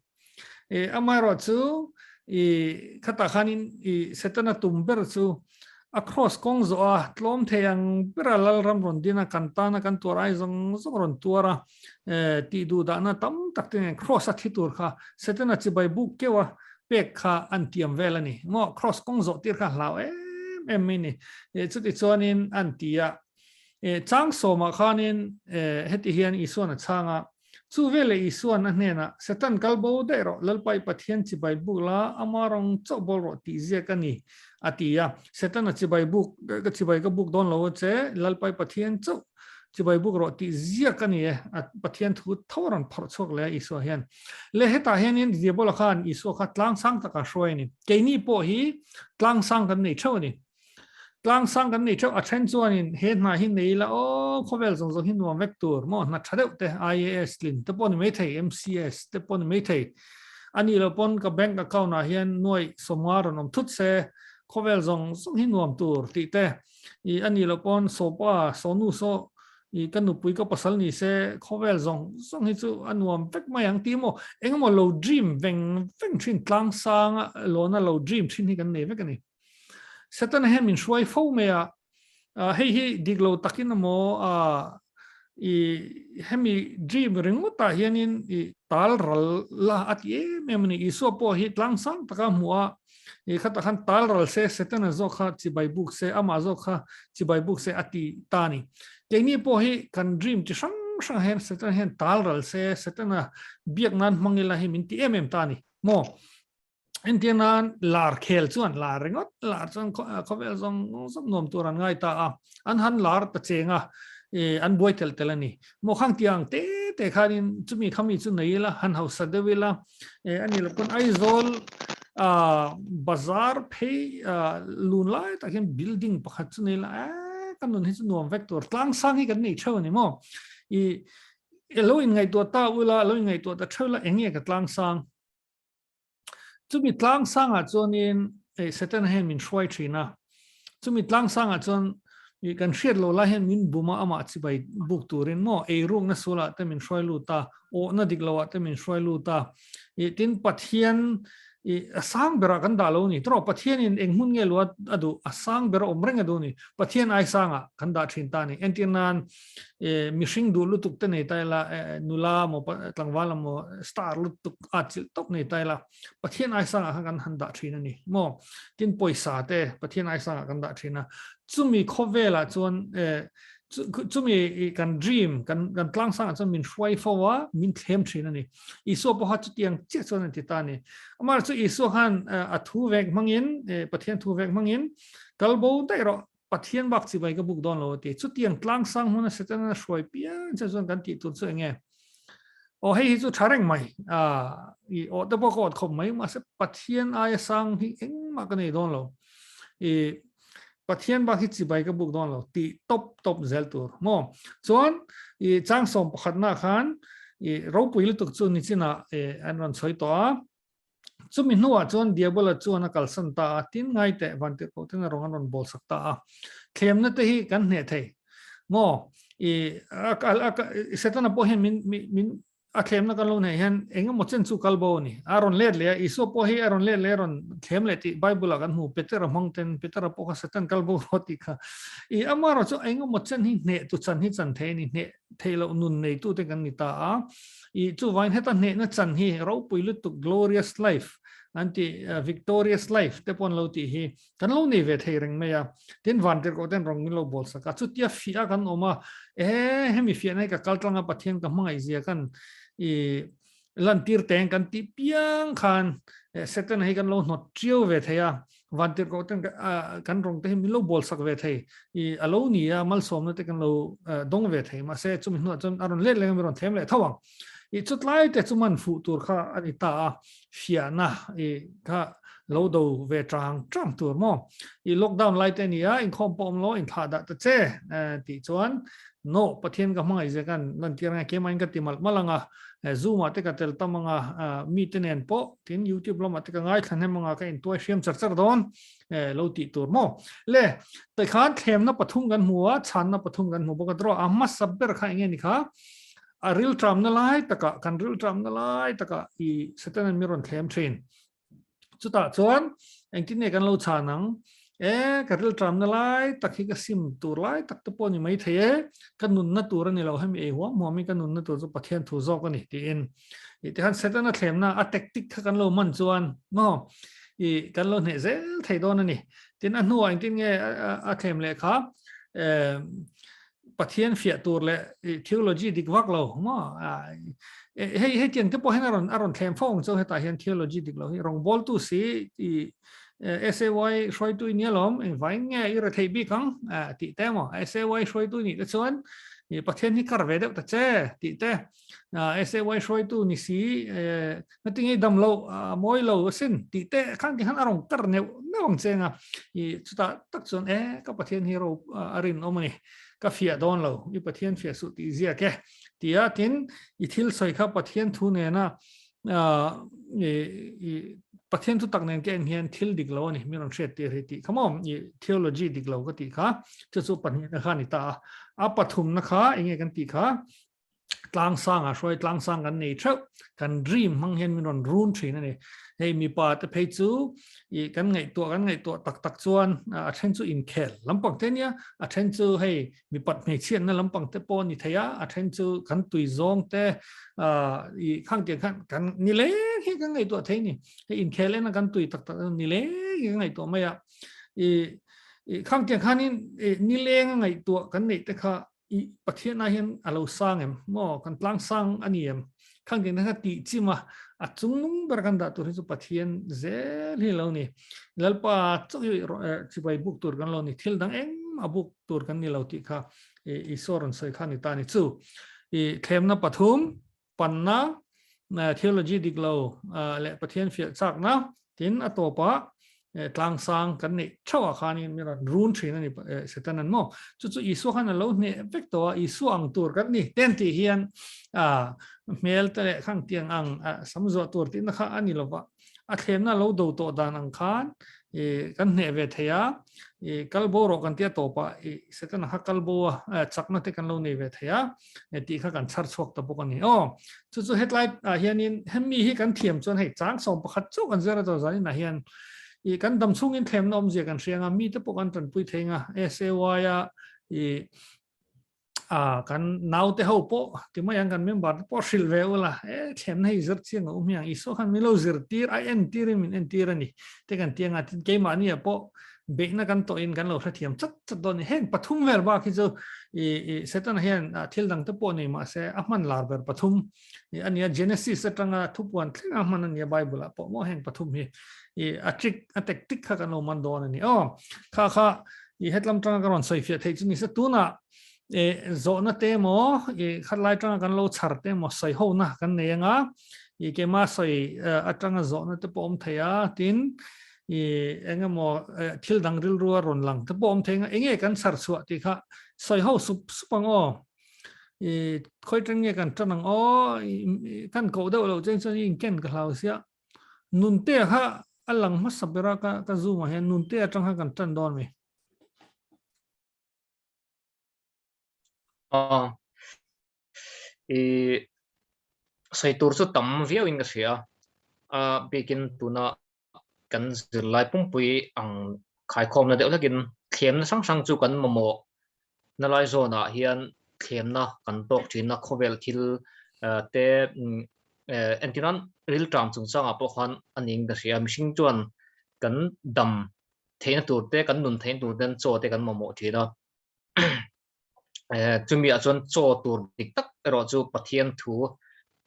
[SPEAKER 3] E amaherawh chu i khatah khanin i Setana tum ber chu a cross kawng zawh a tlawm thei ang bera Lalram rawn din a kan tana kan tuar ai zawng zawng rawn tuar a e tih duh dahna tam tak te nen cross a thi tur kha Setana chibai buk keuh a pek kha an tiam vel a ni maw cross kawng zawh tir kha hlau em em mai ni e chuti chuanin an ti a e chang sawmah khanin e heti hian Isuan a chhang a Chu veleh Isua'n a hnenah, Satan kal bo daih rawh, Lalpa i Pathian chibai buk la, ama rawng chauh bawl rawh tih ziak a ni, a ti a. Setana chibai buk, ka chibai ka buk dawn lo a che, Lalpa i Pathian chauh chibai buk rawh tih ziak a ni e, a Pathian thu tho a rawn phawrh chhuak leh a Isua hian. Le hetah hianin Diabola khan Isua kha tlangsang takah hruai a ni. Keini pawh hi tlangsang kan nei theuh a ni. Tlang sang kan nei theuh a then chuanin he hna hi nei ila aw khawvel zawng zawng hi nuam vek tur maw hna tha deuh te IAS tlin te pawh ni mai thei MCS te pawh ni mai thei a nih loh pawn ka bank account ah hian nuaih sawmnga rawn awm thut se khawvel zawng zawng hi nuam tur tih te i a nih loh pawn sawpa sawnu saw i ka nupui ka pasal ni se khawvel zawng zawng hi chu a nuam vek mai ang tih maw engemaw lo dream veng veng thin tlang sang a lawna lo dream thin hi kan nei vek a ni. Setana hian min hruai fo mai a, hei hi dik lo takin emaw i hemi dream ringawtah hianin i tal ral la a ti em em a ni. Isua pawh hi tlang sang taka hmuh a, i khatah khan tal ral se Setana zawk kha chibai buk se, amah zawk kha chibai buk se a ti ta a ni. Keini pawh hi kan dream chi hrang hrang hian Setana hian tal ral se, Setana biak nan hmang ila hi min ti em em ta a ni maw? Entir nan lar khel chuan lar ringawt lar chuan khawvel zawng zawng nuam tur an ngai ta a, an han lar ta cheng a, an buai tel tel a ni. Maw khang tiang te te khanin chumi khami chu nei ila, han hausa deuh ila, a ni lo pawn Aizawl bazar phei lun lai tak hian building pakhat chu nei ila, e ka nun hi chu nuam vek tur, tlang sang hi kan nei theuh a ni maw? I lo inngaihtuah ta ula, lo inngaihtuah ta theuh ila, eng nge ka tlang sang? Chumi tlang sangah chuanin eh Satan hian min hruai thin a. Chumi tlang sangah chuan i kan hriat lo lai hian min bum a amah chibai buk turin maw eirukna sualah te min hruai lut a, awhna dik loah te min hruai lut a. I tin Pathian i a sang berah kan dah lo ni. Tawh Pathianin eng hmun nge luat a duh a sang ber a awm reng a duh ni. Pathian ai sangah kan dah thin ta ni. Entir nan e mihring duh lutuk te nei ta ila nula maw tlangval emaw star lutuk a chilh tawp nei ta ila Pathian ai sangah khan kan han dah thin a ni maw tin pawisa te Pathian ai sangah kan dah thin a chumi khawvelah chuan e chumi kan dream kan kan tlang sangah chuan min hruai fo a min thlem thin a ni Isua pawha chutiang chiah chuan an ti ta a ni amah chu Isua khan a thu vek hmangin Pathian thu vek hmangin kalbo daih rawh Pathian bak chibai ka buk dawn lo a ti. Chutiang tlang sang hmuna Setana hruai piang che chuan kan tih tur chu eng nge? Aw hei hi chu tha reng mai. Ah, i aw te pawh ka awt khawp mai mahse Pathian aia sang hi engmah ka nei dawn lo. I Pathian bak hi chibai ka buk dawn lo tih tawp tawp zel tur maw? Chuan i chang sawm pakhatna khan i ropui lutuk chu nichinah an rawn sawi tawh a. Chumi hnuah chuan Diabola chuan a kalsan ta a, tin ngai teh Vantirhkoh ten a rawng an rawn bawlsak ta a. Thlemna te hi kan hneh thei maw? I a kal a Setana pawh hian min min a thlemna kan lo hneh hian eng emaw chen chu kal bo a ni. A rawn let leh a, Isua pawh hi a rawn let leh a rawn thlem leh tih Bible ah kan hmu, Petera hmang ten Petera pawh kha Satan kal bo rawh tih kha. I amaherawh chu eng emaw chen hi hneh tu chan hi chan thei a ni, hneh theih loh nun neitu te kan ni ta a. I chuvain heta hnehna chan hi ropui lutuk glorious life an ti victorious life te pawh an lo tih hi kan lo nei ve thei reng mai a. Tin vantirhkoh ten rawng min lo bawl sak a. Chutia fiah kan awm a, e hemi fiahna hi ka kal tlang a Pathian ka hmangaih zia kan i Lan tir teng kan tih piang khan Satan hi kan lo hnawt ṭiau ve thei a, vantirhkoh ten kan rawng te hi min lo bawl sak ve thei. I a lo ni a, malsawmna te kan lo dawng ve thei. Mahse chumi hnuah chuan a rawn let leng a, mi rawn thlem leh tho ang. I chutlai te chu man fuh tur kha a ni ta a, fiahna i kha lo do ve ṭang ṭang tur maw. I lockdown lai te a ni a, inkhawm pawh awm lo, inthlah dah ta che tih chuan no Pathian ka hmangaih zia khan lantir ang a, keimah in ka ti malh malh ang a, Zoom ah te ka tel tam ang a, mi te nen pawh tin YouTube lamah te ka ngaithla hnem ang a, ka intuai hriam char char dawn lo tih tur maw. Le, tikhan thlemna pathum kan hmu a, chhanna pathum kan hmu bawk a, draw a hmasa ber kha enge ni kha? A rilṭamna lai takah, kan rilṭamna lai takah i Satan-a'n mi rawn thlem ṭhin. Chutah chuan engtin nge kan lo chhan ang? E, ka rilṭamna lai tak hi ka sim tur lai tak te pawh ni mai thei e, ka nunna tur a ni lo, hemi ei huam huam hi ka nunna tur chu Pathian thu zawk a ni tiin. I tikhan Setana thlemna a tactic kha kan lo man chuan maw i kan lo hneh zel thei dawn a ni. Tin a hnuah engtin nge a thlem leh kha e, Pathian fiah tur leh theology dik vak lo maw hei hei tiang te pawh hian a rawn a rawn thlem fo ang chu hetah hian theology dik lo hi rawngbawltu si i SAY hruaitu i nia lawm engvai nge i rethei bik ang tih te maw SAY hruaitu nih te chuan i Pathian hi kar ve deuh ta che tih te SAY hruaitu ni si ngatinge dam lo mawi lo asin tih te khan ti khan a rawn kar neuh neuh ang cheng a i chutah tak chuan e ka Pathian hi ro a rin awm ani ka fiah dawn lo i Pathian fiah suh tih ziak e tia tin i thil sawi kha Pathian thu nena i Pathian thu tak nen ka en hian thil dik lo ani mi rawn hriat tir hi tih kha maw i theology dik lo ka tih kha chu chu pahnihna kha ni ta a a pathumna kha enge kan tih kha tlang sang a hruai tlang sang kan nei theuh kan dream hmang hian min rawn run thin ani hei mipa te phei chu i kan ngaihtuah kan ngaihtuah tak tak chuan a then chu inkhel lampang te nia a then chu hei mipat hmeichhiat na lampang te pawh ni thei a a then chu kan tui zawng te i khang tiang khan kan ni leng hi kan ngaihtuah thei ni hei inkhel en a kan tui tak tak ni leng hi kan ngaihtuah mai a i khang tiang khanin ni leng a ngaihtuah kan neih te kha I Pathian ah hian a lo sang em? Maw kan tlang sang a ni em? Khang ding kha tih chim a, a chungnung ber kan dah tur hi chu Pathian zel hi lo ni. Lalpa chauh hi chibai buk tur kan lo ni, thil dang engmah buk tur kan ni lo tih kha Isua rawn sawi kha ni ta ni chu. I thlemna pathum, panna, theology dik lo leh Pathian fiah chakna tin a tawpah tlangsang kan neih theuh ah khanin mi rawn run thin a ni Satan an maw chu chu Isua khan a lo hneh vek tawh a Isua ang tur kan ni ten tih hian hmel te leh khang tiang ang sam zuah tur tihna kha a ni lova a thlemna lo do tawh dan ang khan kan hneh ve thei a i kal bo rawh kan tia tawpah i Setana kha kal bo a chakna te kan lo nei ve thei a tih kha kan chhar chhuak ta bawk a ni aw chu chu hetlai ah hianin hemi hi kan thiam chuan hei chang sawm pakhat chauh kan zir a chaw zanin ah hian i kan dam chhungin thlemna awmzia kan hria anga mite pawh kan tanpui thei anga SAY a i a kan naute ho pawh ti mai ang kan member te pawh hrilh ve ula e thlemna hi zir chiang a awm hi ang Isua khan min lo zirtir a entir in min entir a ni te kan ti anga tin keimahni ah pawh beihna kan tawh in kan lo hrethiam chat chat dawn ni heng pathum vel bak hi chu i i Satan hian thil dang te pawh nei mahse a hman lar ber pathum a nia Genesis atanga thupuan thleng a hman a nia Bible ah pawh maw heng pathum hi i a trick a tactic kha kan lo man dawn a ni aw kha kha I hetlam tanga ka rawn sawi fiah theih chu ni se tunah e zawhna te emaw i khatlai tanga kan lo chhar te emaw sawi hona kan nei anga i kema sawi atanga zawhna te pawh awm thei a tin i engemaw thil dang rilru a rawn lang te pawh awm thei anga enge kan chhar chhuah tih kha sawi ho sup sup ang aw i khawi ṭan nge kan ṭan ang aw kan koh deuh loh chen chuan i inken ka hlau sia Nunte kha a lang hmasa ber a ka ka zoom ah hian nunte atang khan kan tan dawn mi.
[SPEAKER 1] Aw. I sawi tur chu tam viau in ka hria a bikin tuna kan zirlai pumpui ang khaikhawmna deuh hlekin thlemna hrang hrang chu kan mamawh na lai zawnah hian thlemna kan tawk thin a, khawvel thil te entirnan rilṭam chungchangah pawh khan a ning ka hria, mihring chuan kan dam theihna tur te, kan nun theihna tur ten chaw te kan mamawh thin a, chumi ah chuan chaw tur dik tak erawh chu Pathian thu.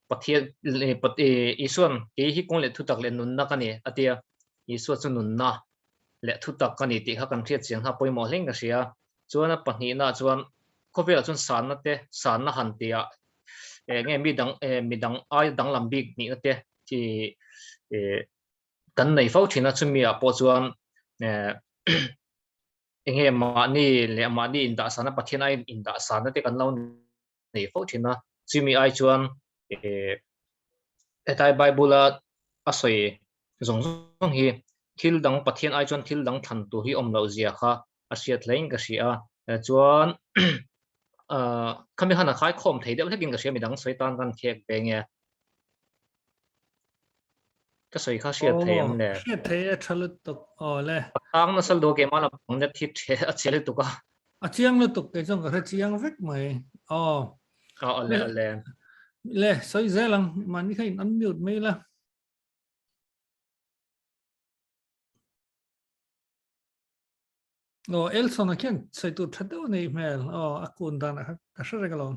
[SPEAKER 1] Pathian Isuan kei hi kawng leh thutak leh nunna ka ni a ti a, Isua chu nunna leh thutak ka ni tih kha kan hriat chiang kha a pawimawh hleng ka hria. Chuan a pahnihna chuan khawvelah chuan sanna te, sanna han tihah nge mi dang mi dang ai danglam bik nihna te khi kan nei fo thin a, chumi ah pawh chuan enge mahni leh mahni indahsana Pathian ai indahsana te kan lo nei fo thin a, chumi ai chuan hetlai Bible a a sawi zawng zawng hi thil dang Pathian ai chuan thil dang thlan tur hi awm loh zia kha a hriat hlein ka hria a, chuan khami khan a khaikhawm thei deuh hlekin ka hria midang sawi tan kan khek ve nge. Ka sawi kha hriat thei em le?
[SPEAKER 3] Hriat thei e tha lutuk aw le.
[SPEAKER 1] A tang nasa lutuk keimah lam pang net hi a chhe lutuk a.
[SPEAKER 3] A chiang lutuk kei chuan ka hre chiang vek mai. Aw.
[SPEAKER 1] Aw le le.
[SPEAKER 3] Le sawi zel ang mahni kha in unmute mai la. Aw Elson a khian sawi tur tha deuh nei hmel. Aw a kun dan a ka hre reng alawm.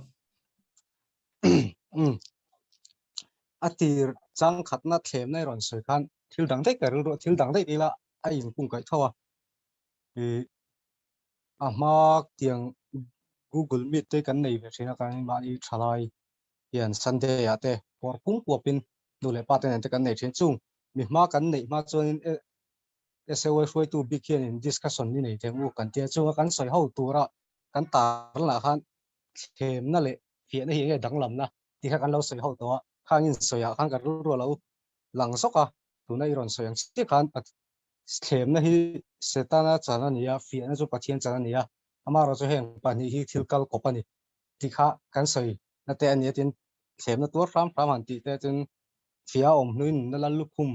[SPEAKER 6] A tir chang khatna thlemna i rawn sawi khan thil dang daih ka rilru a, thil dang daih ila a inkung kaih tho a. I a hma tiang Google Meet te kan nei ve thin a, kan mahni thalai hian Sunday ah te pawr pung puapin nu leh pa te nen te kan nei thin. Chung mi hma kan neih hma chuanin SAY hruaitu bik hianin discussion ni nei theng u kan tia chunga kan sawi ho tura kan tarlanah khan thlemna leh fiahna hi enge danglamna tih kha kan lo sawi ho tawh a, khangin sawiah khan ka rilru a lo lang zawk a, tuna i rawn sawi ang chiah khan thlemna hi Setana chan a ni a, fiahna chu Pathian chan a ni a, amaherawhchu heng pahnih hi thil kal kawp a ni tih kha kan sawi na te a ni a tin thlemna tuar hram hram han tih te chuan fiah a awm hnuin nunna lal lukhum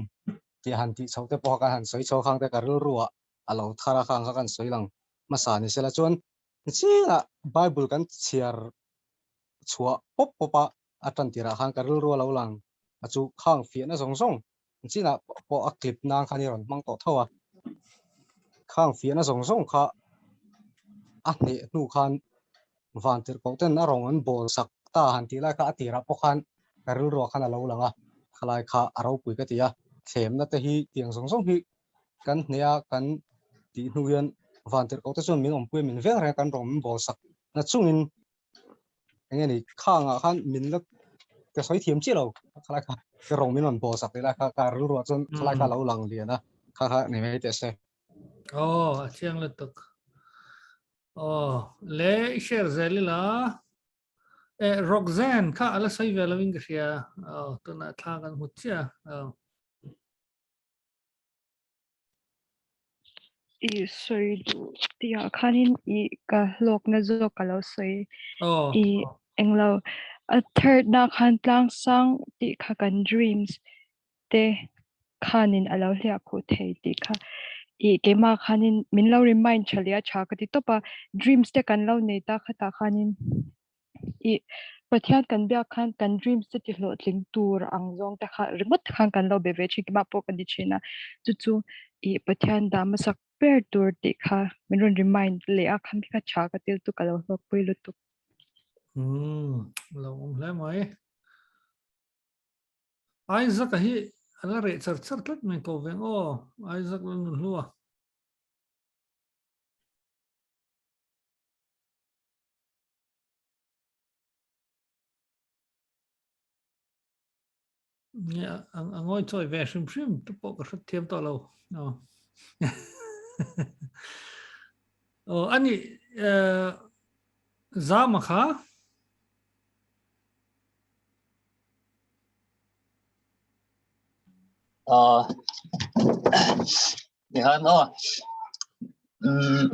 [SPEAKER 6] tih han tih chhoh te pawh kha kan han sawi chho khang te ka rilru ah a lo thar a khang kha kan sawi lang hmasa ni sela chuan zingah Bible kan chhiar chhuah pawp pawp a a tan tirah khan ka rilru a lo lang a chu khang fiahna zawng zawng chinah pawh a clip nan khan i rawn hmang tawh tho a khang fiahna zawng zawng kha a hneh hnu khan van tirhkoh ten a rawng an bawl sak ta han tih lai kha a tirah pawh khan ka rilruah khan a lo lang a, khalai kha a ropui ka ti a, thlemna te hi tiang zawng zawng hi kan hneh a kan tih hnu hian van tirhkoh te chuan min awmpui a min veng reng a kan rawng min bawl sak na chungin eng nge ni khangah khan min la ka sawi thiam chiah lo khalai kha ka rawng min rawn bawl sak tih lai kha ka rilruah chuan khalai kha a lo lang lian a kha kha ni mai teh se.
[SPEAKER 3] Aw a chiang lutuk. Aw le i share zel ila. Eh, Roxanne kha ala sawi ve lovin ka hria. Aw, tunah thla kan hmu chiah. Aw.
[SPEAKER 12] I sawi duh tihah khanin i ka hlawkna zawk ka lo sawi.
[SPEAKER 3] Aw.
[SPEAKER 12] I englo a third na khan tlangsang tih kha kan dreams te khanin a lo hliah khuh thei tih kha i keimah khanin min lo remind tha leh a tha ka ti tawp a dreams te kan lo nei ta khatah khanin i Pathian kan biak khan kan dreams te ti hlawhtling tur ang zawng te kha ringawt te khan kan lo be ve thin keimah pawh ka ni thin a chu chu i Pathian dah hmasak ber tur tih kha min rawn remind leh a khami kha tha ka til chu ka lo hlawkpui lutuk.
[SPEAKER 3] Umm lo awm hle mai. Isaac a hi a la reh char char tlat mai ko veng aw Isaac la nun hlua. Nge a ngawi chawi ve hrim hrim te pawh ka hret thiam tawh lo. Aw. Aw ani Zama kha
[SPEAKER 11] Ni han aw.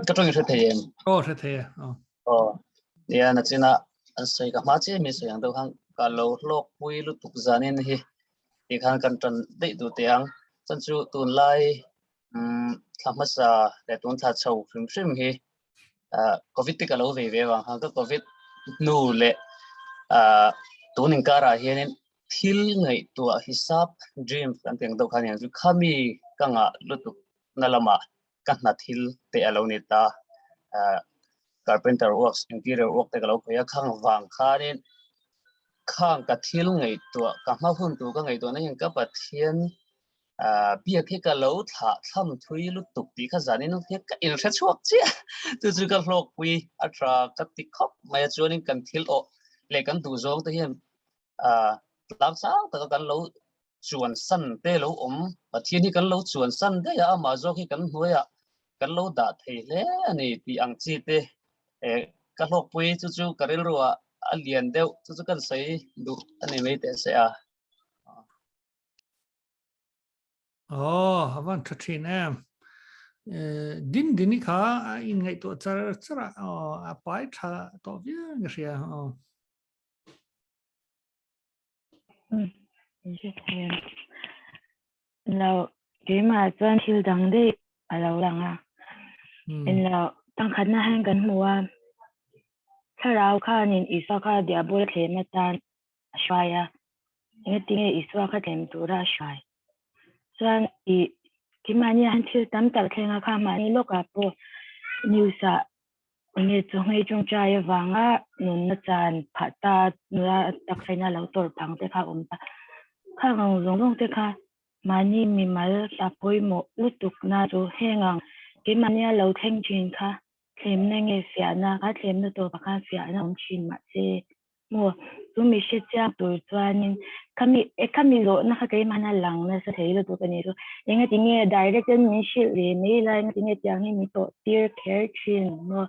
[SPEAKER 11] Ka tawng i hre thei em?
[SPEAKER 3] Aw hre thei e. Aw.
[SPEAKER 11] Aw. Nia na china an sawi ka hma che mi sawi ang deuh khan ka lo hlawk pui lutuk zanin hi ti khan kan tan daih duh teh ang. Chan chu tunlai thla hmasa leh tun thla chho hrim hrim hi Covid te ka lo vei ve vang khan ka Covid hnu leh tun inkarah hianin thil ngaihtuah hisap dream kan tih ang deuh khan hian chu khami ka ngah lutuk na lamah ka hna thil te a lo ni ta carpenter works interior work te ka lo khawih a khang vang khanin. Khang ka thil ngaihtuah, ka hma hun tur ka ngaihtuahna hian ka Pathian biak hi ka lo thlah thlam thui lutuk tih kha zanin hian ka inhre chhuak chiah. Chu chu ka hlawkpui a tha ka ti khawp mai a, chuanin kan thil awh leh kan duhzawng te hian tlang sang taka kan lo chuan san te lo awm, Pathian hi kan lo chuan san daih a, amah zawk hi kan hnuaiah kan lo dah thei hle a ni tih ang chi te ka hlawkpui chu chu ka rilru ah a lian deuh chu chu kan sawi duh a ni mai teh se a.
[SPEAKER 3] Oh, a van tha thin em. Din dini kha a in ngaihtuah char char a, oh, a pai tha tawh viau in ka hria. Oh.
[SPEAKER 5] Lo, keimah chuan thil dang daih a lo lang a. En lo, tangkhatna hian kan hmu a, thlarau khanin Isua kha Diabola thlem atan a hruai a, engatinge Isua kha thlem tura a hruai? Chuan i keimahni ah hian thil tam tak thleng a, kha mahni lawkah pawh news ah Enge chu hmei tawngtai avanga nunna chan phah ta nula taksaina lo tawrh phang te kha awm ta. Khang ang zawng zawng te kha mahni mimal a pawimawh lutuk na chu heng ang keimahnia lo thleng thin kha thlemna nge fiahna kha thlemna tawpah khan fiahna awm thin mahse Maw, chu mi hre chiang tur chuanin khami e khami zawhna kha keimahna lang nasa thei lutuk a ni chu. Engati nge direct in min hrilh ve mai la, engati nge tiang hi min tawh tir kher thin maw?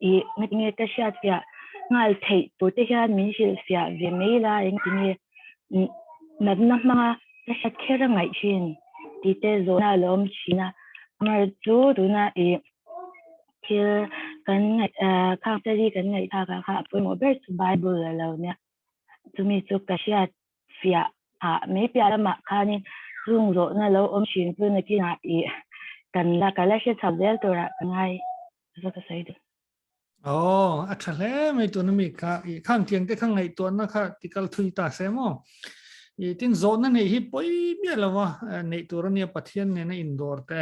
[SPEAKER 5] Ih, engati nge ka hriat fiah nghal theih tur te hian min hrilh fiah ve mai la, engati nge natna hmanga ka hriat kher a ngaih thin tih te zawhna a lo awm thin a. Amar chu tuna ih Thil kan ngaih eh khang study kan ngaih thlak ah kha a pawimawh ber chu Bible a lo nia. Chumi chu ka hriat fiah ah mai piah lamah khanin chung zawhna lo awm thin chu nakinah ih kan la ka la hre chho zel turah ka ngai chu ka sawi duh.
[SPEAKER 3] Aw, a tha hle mai tuna mi kha i khang tiang te kha ngaihtuahna kha tikal thui ta se maw. I tin zawhna neih hi pawi miah lova neih tur ania Pathian nena indawr te.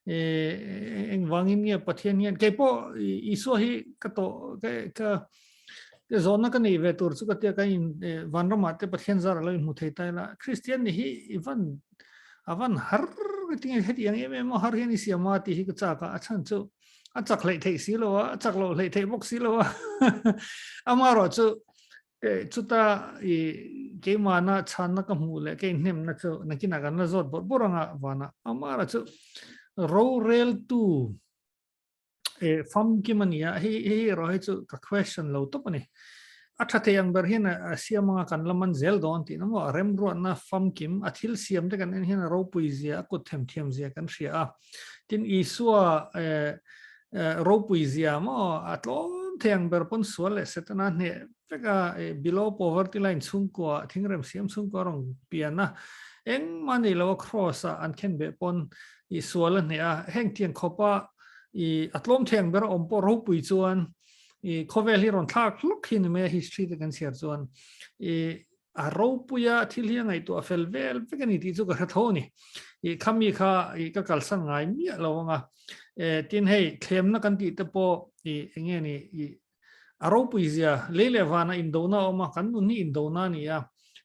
[SPEAKER 3] Engvangin nge Pathian hian kei pawh Isua hi ka tawh ka ka ka zawhna ka nei ve tur chu ka tia ka in vanramah te Pathian zar alo inhmu thei ta ila Kristian ni hi i van a van har ka ti nge heti ang em em har hian i siam a tih hi ka chak a a chhan chu a chak hleih theih si lo a a chak loh hleih theih bawk si lo a amaherawh chu Chuta i keimahna chhanna ka hmuh leh ka inhnemna chu nakinah kan la zawt bawrh bawrh anga vanah amara chu roreltu e famkim a ni a, hei hei erawh hi chu ka question lo tawp a ni. A tha thei ang ber hian a siam anga kan la man zel dawn tih na maw, a remruatna famkim, a thil siam te kan en hian a ropui zia, a kut themthiam zia kan hria a. Tin Isua ropui zia maw a tlawm thei ang ber pawn sual leh Setana hneh vek a below poverty line chhungkua thingrem siam chhungkua rawn pian a engmah nei lo a cross a an khen beh pawn i sual a hneh a heng tiang khawp a i a tlawm thei ang ber a awm pawh ropui chuan i khawvel hi rawn thlak hluk hi ni mai a history te kan chhiar chuan i A ropuia thil hi a ngaihtuah fel vel vek a ni tih chu ka hre tho a ni. I khami kha i ka kalsan ngai miah lo ang a. E, tin hei thlemna kan tih te pawh i enge ni i a ropui zia lei leh vana indona a awm a, kan nun hi indona a ni a.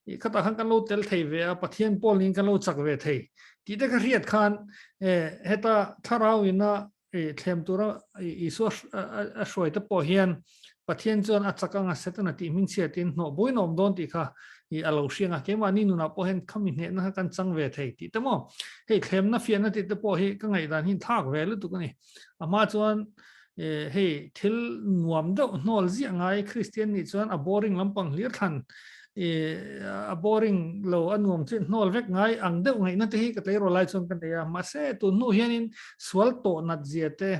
[SPEAKER 3] I khatah khan kan lo tel thei ve a, Pathian pawl niin kan lo chak ve thei tih te ka hriat khan e heta thlarau ina i thlem tura Isua a hruai te pawh hian Pathian chuan a chak anga Setana tih hming chhiatin hnawh buin a awm dawn tih kha i a lo hriang a, keimahni nunah pawh hian khami hnehna kha kan chang ve thei tih te maw. Hei thlemna fiahna tih te pawh hi ka ngaihdan hi thlak ve lutuk a ni. A hma chuan hei thil nuam deuh hnawl ziah ngai Kristian nih chuan a boring lampang hlir thlan a boring lo a nuam chu hnawl vek ngai ang deuh ngaihna te hi ka tleirawl lai chuan ka nei a mahse tun hnu hianin sual tawh nat zia te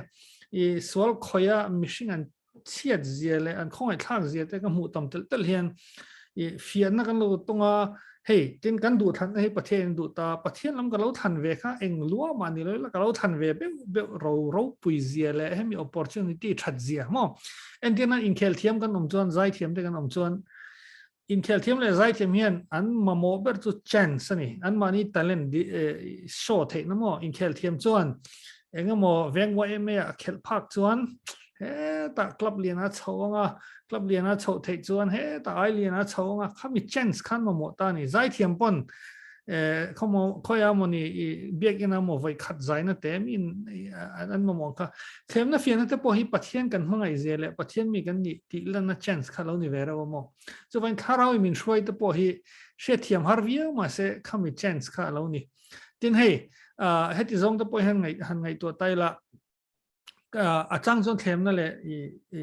[SPEAKER 3] i sual khawia mihring an chhiat zia leh an khawngaih thlak zia te ka hmuh tam telh telh hian i fiahna kan lo tawng a hei tin kan duh thlanna hi Pathian in duh ta Pathian lam ka lo thlan ve kha eng lua mah ni lo ila ka lo thlan ve beuh beuh ro ropui zia leh hemi opportunity that zia maw entirna inkhel thiam kan awm chuan zai thiam te kan awm chuan Inkhel thiam leh zaithiam hian an mamawh ber chu chance a ni. Anmahni talent show theihna maw? Inkhel thiam chuan engemaw veng YMA a khelh phak chuan Hetah club lian a chho anga, club lian a chhoh theih chuan hetah ai lian a chho anga, khami chance khan mamawh ta a ni. Zaithiam pawn eh khawmaw khawia mawni i biakina maw vawi khat zaina te miin an mamawh ang kha. Thlemna fiahna te pawh hi Pathian kan hmangaih zia leh Pathian mi kan nih tih lanna chance kha lo ni ve reuh a maw. Chuvangin thlarau in min hruai te pawh hi hriatthiam har viau mahse khami chance kha a lo ni. Tin hei heti zawng te pawh hian han ngaihtuah ta ila a chang chuan thlemna leh i i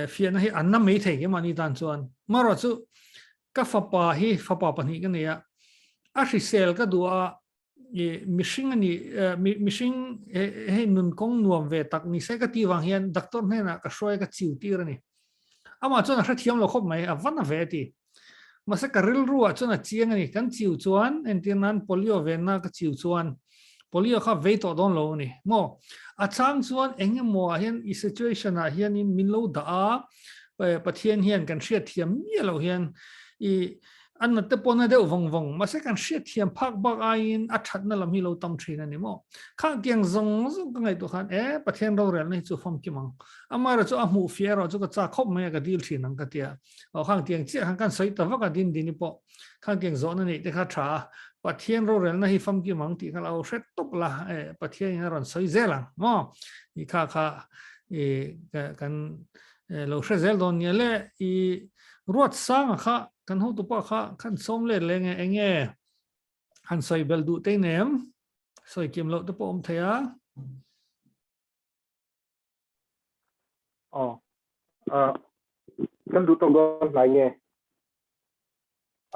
[SPEAKER 3] fiahna hi an na mai thei ke mahni tan chuan. Marawh chu ka fapa hi fapa pahnih ka nei a, a hrisel ka duh a i mihring a ni mihring hei nun kawng nuam ve tak ni se ka tih vang hian doctor hnenah ka hruai ka chiu tir a ni. Amah chuan a hrethiam lo khawp mai, a va na ve a ti. Mahse ka rilruah chuan a chiang a ni, kan chiu chuan entir nan polio venna ka chiu chuan polio kha vei tawh dawn lo a ni maw? A chang chuan eng emaw ah hian i situation ah hianin min lo dah a, Pathian hian kan hriatthiam miah loh hian i A nat te pawh na deuh vawng vawng, mahse kan hriatthiam phak bak aiin a thatna lam hi lo tam thin a ni maw? Khang tiang zawng zawng ka ngaihtuah khan e, Pathian rorelna hi chu famkim ang. Amaherawh chu a hmuh fiah erawh chu ka chak khawp mai a, ka dil thin ang ka ti a. Aw khang tiang chiah khan kan sawi ta vak a din dini pawh khang tiang zawhna neih te kha tha a, Pathian rorelna hi famkim ang tih kha lo hre tawp la, e, Pathianin a rawn sawi zel ang maw? I kha kha i kan lo hre zel dawn nia le, i ruat sanga kha kan hotupa kha khan sawm let leh nge enge han sawi bel duh te nem sawi kim loh te pawh awm thei a.
[SPEAKER 2] Aw ah kan duh tawk dawn hnai nge?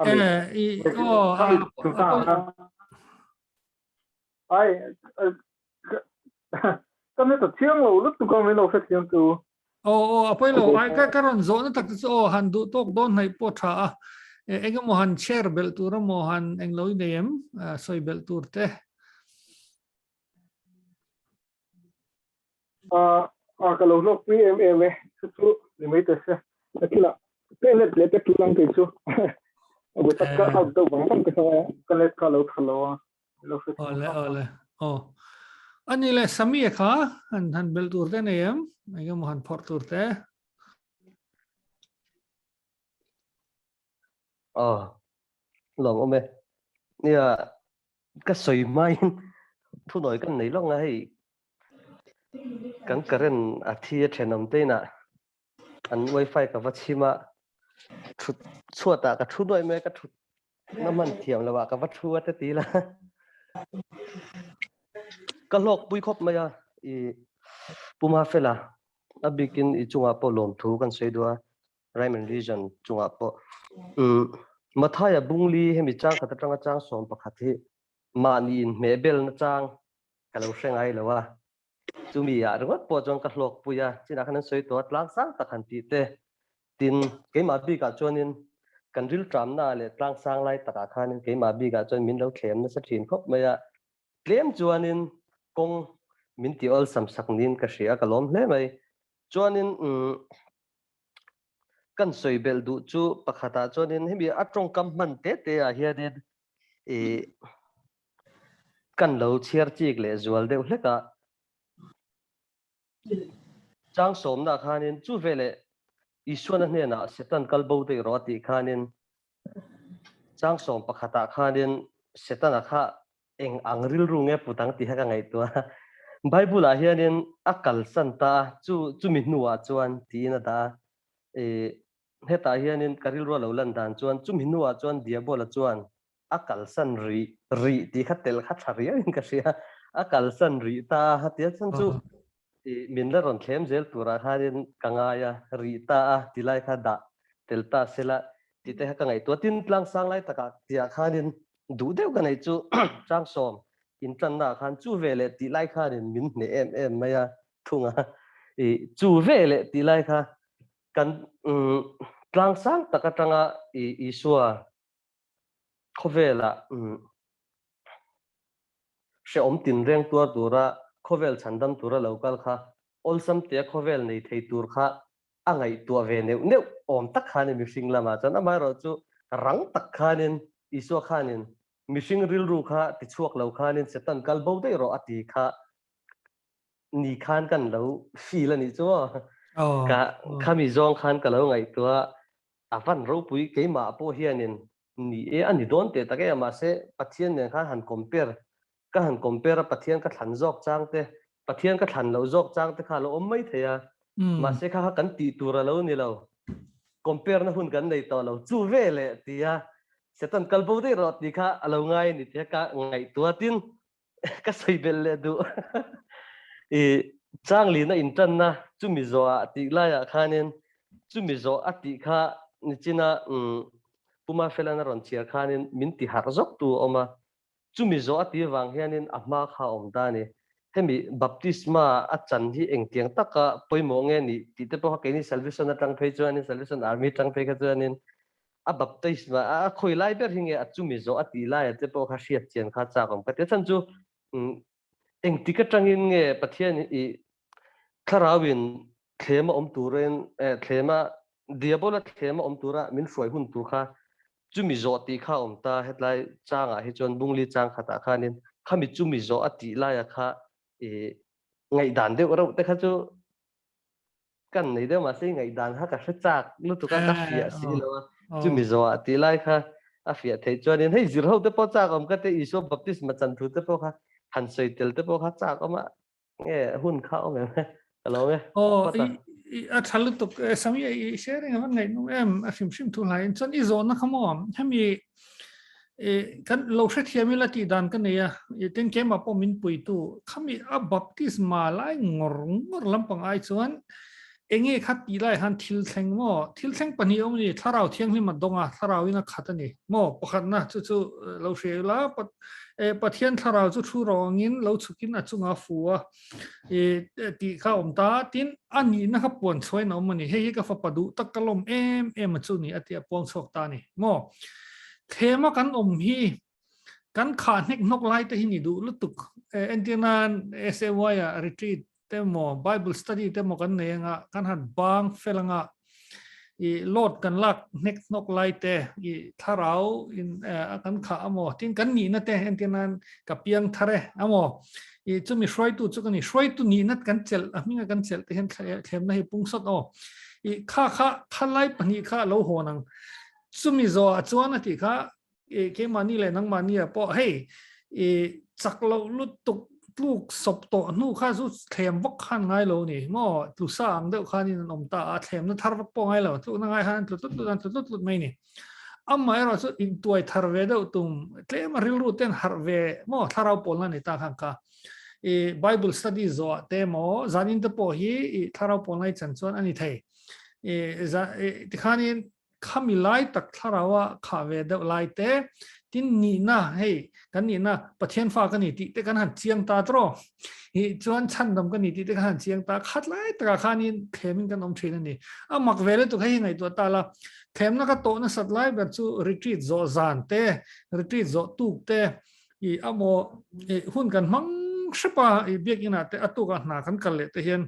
[SPEAKER 3] Eh i aw
[SPEAKER 2] ai Ka net a thiang lo lutuk a min lo hrethiam chu.
[SPEAKER 3] Aw aw a pawi lo ai ka ka rawn zawhna tak te chu aw han duh tawk dawn hnaih pawh tha a eng emaw han share belh tur emaw han eng lo i nei em sawi belh tur te.
[SPEAKER 2] A ka lo hlawkpui em em e chu chu ni mai teh se a thil ah ka let leh te tul ang kei chu a bu tak ka out deuh vang vang te kha ka let kha lo tha lo a.
[SPEAKER 3] Awle awle aw ani le Samia kha han han bel tur te nei em eng emaw han phawrh tur te.
[SPEAKER 13] Aw lawm awm e nia ka sawi hmain thunawi kan nei lawk nga hei kan current a thi a thenawm te inah an wifi ka va chhim a thut chhuatah ka thu nuai mai a ka thut na hman thiam lo ah ka va thu a te ti la ka hlawk pui khawp mai a i puma fela a bikin i chungah pawh lawmthu kan sawi duh a Rhyme and Reason chungah pawh um Mathaya bungli hemi chang khat atanga chang 11 hi mahni in hmeh bel na chang ka lo hre ngai lo a Chumi ah ringawt pawh chuan ka hlawk pui a, chinah khan an sawi tawh a, tlang sang tak han tih te. Tin, keimah bikah chuanin kan rilṭamna leh tlang sang lai takah khanin keimah bikah chuan min lo thlem nasa ṭhin khawp mai a, tlem chuanin kawng min ti awlsam sak niin ka hria a, ka lawm hle mai. Chuanin umm kan sawi belh duh chu pakhatah chuanin hemi a tawngkam hman te te ah hianin ih Kan lo chhiar chik leh zual deuh hlek a. Chang sawmna khanin chu veleh Isuana hnenah Satan kal bo daih rawh a tih khanin chang sawm pakhatah khanin Setana kha eng ang rilru nge put ang tih kha ka ngaihtuah a. Bible-ah hianin a kalsan ta a, chu chumi hnuah chuan tiin a dah a. Ih hetah hianin ka rilru a lo lan dan chuan chumi hnuah chuan Diabola chuan a kalsan rih rih tih kha tel kha tha riau in ka hria a kalsan rih ta a tia chuan chu min la rawn thlem zel turah khanin ka ngai a rih ta a ti lai kha dah tel ta sela tih te kha ka ngaihtuah tin tlang sang lai takah tiah khanin duh deuh ka neih chu chang sawm intlanna ah khan chu ve leh tih lai khanin min hneh em em mai a thung a i chu ve leh tih lai kha kan tlang sang tak atanga i Isua Khawvelah hrehawm tinreng tuar tura khawvel chhandam tura lo kal kha awlsam tia khawvel nei thei tur kha a ngaihtuah ve neuh neuh awm tak khanin mihring lamah chuan amaherawh chu rang tak khanin Isua khanin mihring rilru kha tichhuak lo khanin Satan kal bo daih rawh a ti kha. ni khan kan lo feel a nih chu maw. Ka khami zawng khan ka lo ngaihtuah a van ropui keimah pawh hianin ni e a ni dawn teh tak e mahse Pathian nen khan han compare ka han compare a Pathian ka thlan zawk chang te Pathian ka thlan loh zawk chang te kha a lo awm mai thei a mahse kha kha kan tih tur a lo ni lo compare na hun kan nei tawh lo chu ve leh tia Satan kal bo daih rawh tih kha a lo ngai a ni tia ka ngaihtuah tin ka sawi belh leh duh. I Changlina intanna chumi zawhah tih laiah khanin chumi zawh a tih kha nichina Pu Mafelan a rawn chhiar khanin min ti harh zawk tu a awm a. Chumi zawh a tih avang hianin a hma kha a awm ta a ni. Hemi baptisma a chan hi engtiang taka pawimawh nge ni tih te pawh kha keini Salvation atang phei chuanin Salvation Army atang phei kha chuanin a baptisma a khawi lai ber hi nge a chumi zawh a tih laia te pawh kha hriat chian kha chak awm ka ti. A chhan chu engtik atangin nge Pathian i thlarauin thlema awm turin thlema diabola thlema awm tura min hruai hun tur kha chumi zawh tih kha awm ta hetlai changah hi chuan bungli chang khatah khanin khami chumi zawh a tih laia kha i ngaihdan deuh reuh te kha chu kan nei deuh mahse ngaihdan kha ka hre chak lutuk a ka fiah si lo a chumi zawhah tih lai kha a fiah theih chuanin hei zir ho te pawh chak awm ka te Isua baptisma chan thu te pawh kha han sawi tel te pawh kha chak awm a nge hun kha awm em ka lo nge
[SPEAKER 3] oh a tha lutuk sami i sharing avan ngaih nung em a hrim hrim thu hlai in chuan i zawhna kha maw hemi kan lo hrethiam ila tih dan ka nei a i tin keimah pawh min puitu khami a baptisma lai ngawr ngawr lampang ai chuan enge kha tih lai han thil thleng maw thil thleng pahnih awm ni thlarau thianghlim a dawng a thlarau in a khat a ni maw pakhatna chu chu lo hria ila Pathian thlarau chu thu rawngin lo chhukin a chunga fu a tih kha awm ta tin a nihna kha puan chhuain a awm a ni hei hi ka fapa duh tak ka lawm em em a chu ni a ti a puang chhuak ta a ni maw thlema kan awm hi kan khah hnek hnawk lai te hi ni duh lutuk entir nan SAY a retreat te maw Bible study te maw kan nei anga kan han bang fel anga i load kan lak hnek hnawk lai te i thlarau in a kan kha amaw tin kan nihna te entir nan ka piang thar e amaw i chumi hruaitu chu kan i hruaitu nihna kan chelh a hminga kan chelh te hian thlemna hi pung sawt aw i kha kha khalai pahnih kha lo hawn ang chumi zawh ah chuan a tih kha e keimahni leh nangmahni ah pawh hei e chak loh lutuk tluk sawp tawh hnu kha chu thlem vak khan ngai lo ni maw tlu sa ang deuh khanin an awm ta a thlemna thar vak pawh ngai lo tlukna ngai khan an tlu tlut tlut an tlu tlut tlut mai ni amah erawh chu intuai thar ve deuh tum tlem a rilru ten harh ve maw thlarau pawlna ni ta khan kha e bible study zawh ah te maw zanin te pawh hi i thlarau pawlna i chan chuan a ni thei e tikhanin Khami lai tak thlarau a khah ve deuh lai te, tin nihna hei kan nihna Pathian fa ka ni tih te kan han chiang ta tawh hi chuan chhandam ka ni tih te kan han chiang ta khat lai takah khanin thlemin kan awm thin a ni. A mak ve lutuk hei hi ngaihtuah ta la, thlemna ka tawh nasat lai ber chu retreat zawh zan te, retreat zawh tuk te, i amaw hun kan hmang hrep a, i biakinah te a tukah hna kan kal leh te hian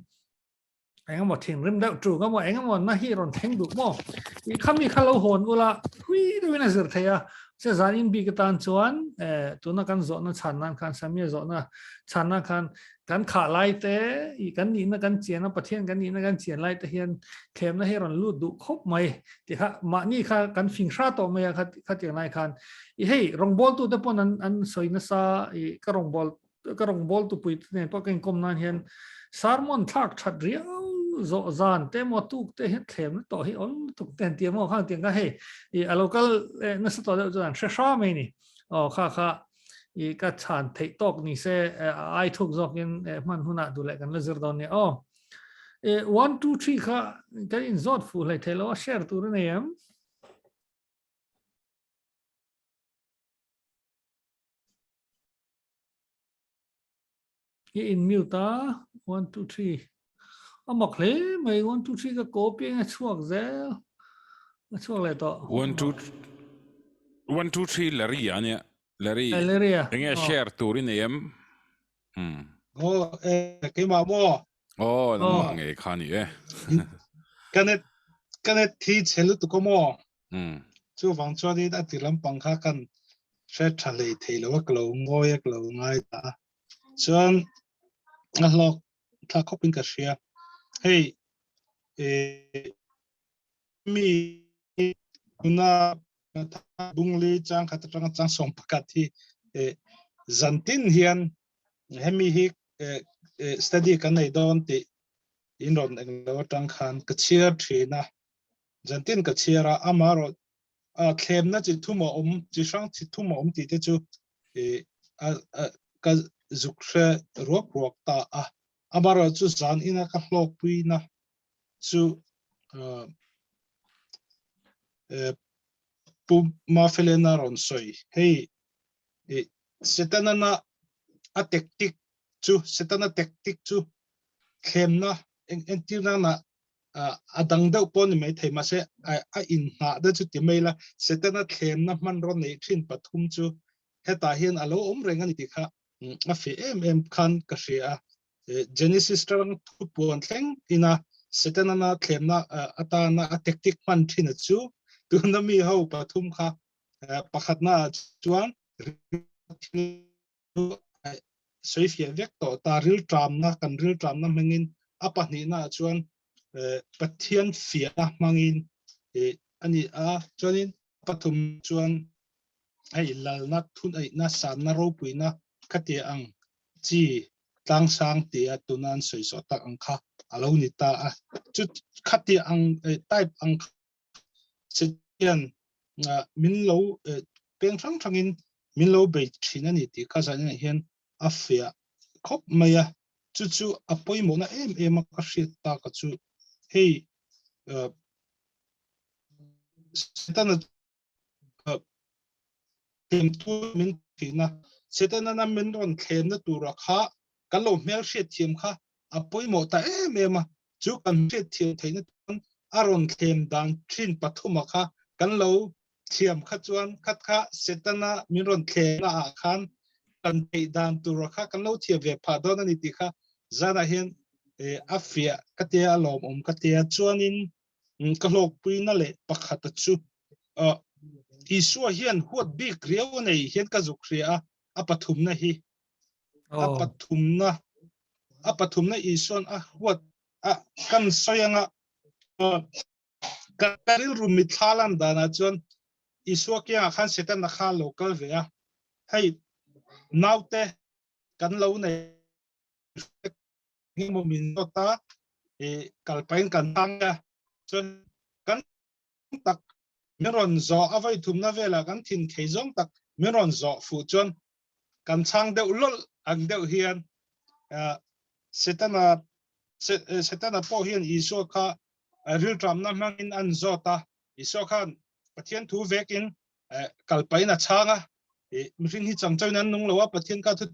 [SPEAKER 3] engemaw thinrim deuh ṭuk emaw engemaw na hi rawn thleng duh maw i khami kha lo hawn ula thui deuhin a zir thei a se zan in bik atan chuan eh tuna kan zawhna chhan nan khan Samia zawhna chhan nan khan kan khah lai te i kan nihna kan chian a Pathian kan nihna kan chian lai te hian thlemna hi rawn lut duh khawp mai ti kha mahni kha kan fing hra tawh mai a kha khatiang lai khan i hei rawngbawltu te pawn an an sawi nasa i ka rawngbawl ka rawngbâwl tupui te nen pawh ka inkawm nan hian sermon thlak that riau zawh zan te emaw tuk te hian thlem na tawh hi awl lutuk te han ti emaw khang tiang kha hei i a lo kal nasa tawh deuh chuan hre hra mai ni aw kha kha i ka chhan theih tawk ni se ai thuk zawkin hman hunah duh leh kan la zir dawn nia aw e 1 2 3 kha kan inzawt fuh hlei thei lo a share tur a nei em I in mute a, 1, 2, 3. A mak hle mai, 1, 2, 3 ka copy eng a chhuak zel. A chhuak leh tawh.
[SPEAKER 4] 1, 2, 1, 2, 3 Larry a nia. Larry.
[SPEAKER 3] Eh, Larry a.
[SPEAKER 4] Enge
[SPEAKER 3] oh.
[SPEAKER 4] share tur i nei em? Hmm.
[SPEAKER 14] Oh, eh, keimah maw?
[SPEAKER 4] Oh, nangmah ngei kha ni e.
[SPEAKER 14] Kanet kanet thi chhe lutuk a maw?
[SPEAKER 4] Hmm.
[SPEAKER 14] Chu wang chuanin a ti lampang kha kan hre tha hlei thei lo a ka lo ngawi a ka lo ngai ta a. Chuan a hlawk thlak khawpin ka hria. Hei mi tuna bungli chang khat atanga chang sawm pakhat hi zantin hian hemi hi study kan nei dawn tih in rawn eng lo atang khan ka chhiar thin a, zantin ka chhiar a, amaherawh thlemna chi thum a awm, chi hrang chi thum a awm tih te chu ka zuk hre ruak ruak ta a, amaherawh chu zan ina ka hlawkpuina chu Pu Mafelena rawn sawi hei Setana a tactic chu Setana tactic chu thlemna entir nana a dang deuh pawh ni mai thei mahse a inhnah deuh chu ti mai la Setana thlemna hmanraw neih thin pathum chu hetah hian a lo awm reng a ni tih kha a feh em em khan ka hria a. Genesis tang thupuan thleng ina Setana thlemna atana a tactic hman thin a chu tuna mi ho pathum kha pakhatna chuan sawifiah vek tawh ta rilṭamna kan rilṭamna hmangin a pahnihna chuan Pathian fiahna hmangin ani a chuanin pathum chuan hei lalna thuneihna sanna ropuina khatia ang chi tlangsang tia tuna an sawi zawh tak ang kha a lo ni ta a. Chu khatia ang type ang kha hian min lo peng hrang hrangin min lo bei thin a ni tih kha zaninah hian a fiah khawp mai a. Chu chu a pawimawhna em em a ka hriat tak a chu hei Setana thlem tu min thin a, Setana min rawn thlemna tura kha kan lo hmel hriat thiam kha a pawimawh ta em em a, chu kan hriat thiam theihna chuan a rawn thlem dan thin pathuma kha kan lo thiam kha chuan khat kha Setana min rawn thlemna ah khan kan theih dan tura kha kan lo thiam ve phah dawn a ni tih kha zanah hian a fiah ka tia a lawmawm ka tia chuanin ka hlawkpuina leh pakhata chu Isua hian huat bik riau a nei hian ka zuk hria a, a pathumna hi a pathumna a pathumna Isuan a huat a kan sawi anga ka rilru mitthla lan danah chuan Isua kiangah khan Setana kha lo kal ve a, hei naute kan lo nei engemaw min zawt a, kal pahin kan tang a, chuan kan tak min rawn zawh a vawi thumna velah kan thin thei zawng tak min rawn zawh fuh chuan kan chhang deuh lawlh ang deuh hian Setana Setana pawh hian Isua kha rilṭamna hmangin an zawt a, Isua khan Pathian thu vekin kal pahin a chhang a, mihring hi chang chauhin an nung lo a, Pathian kha thu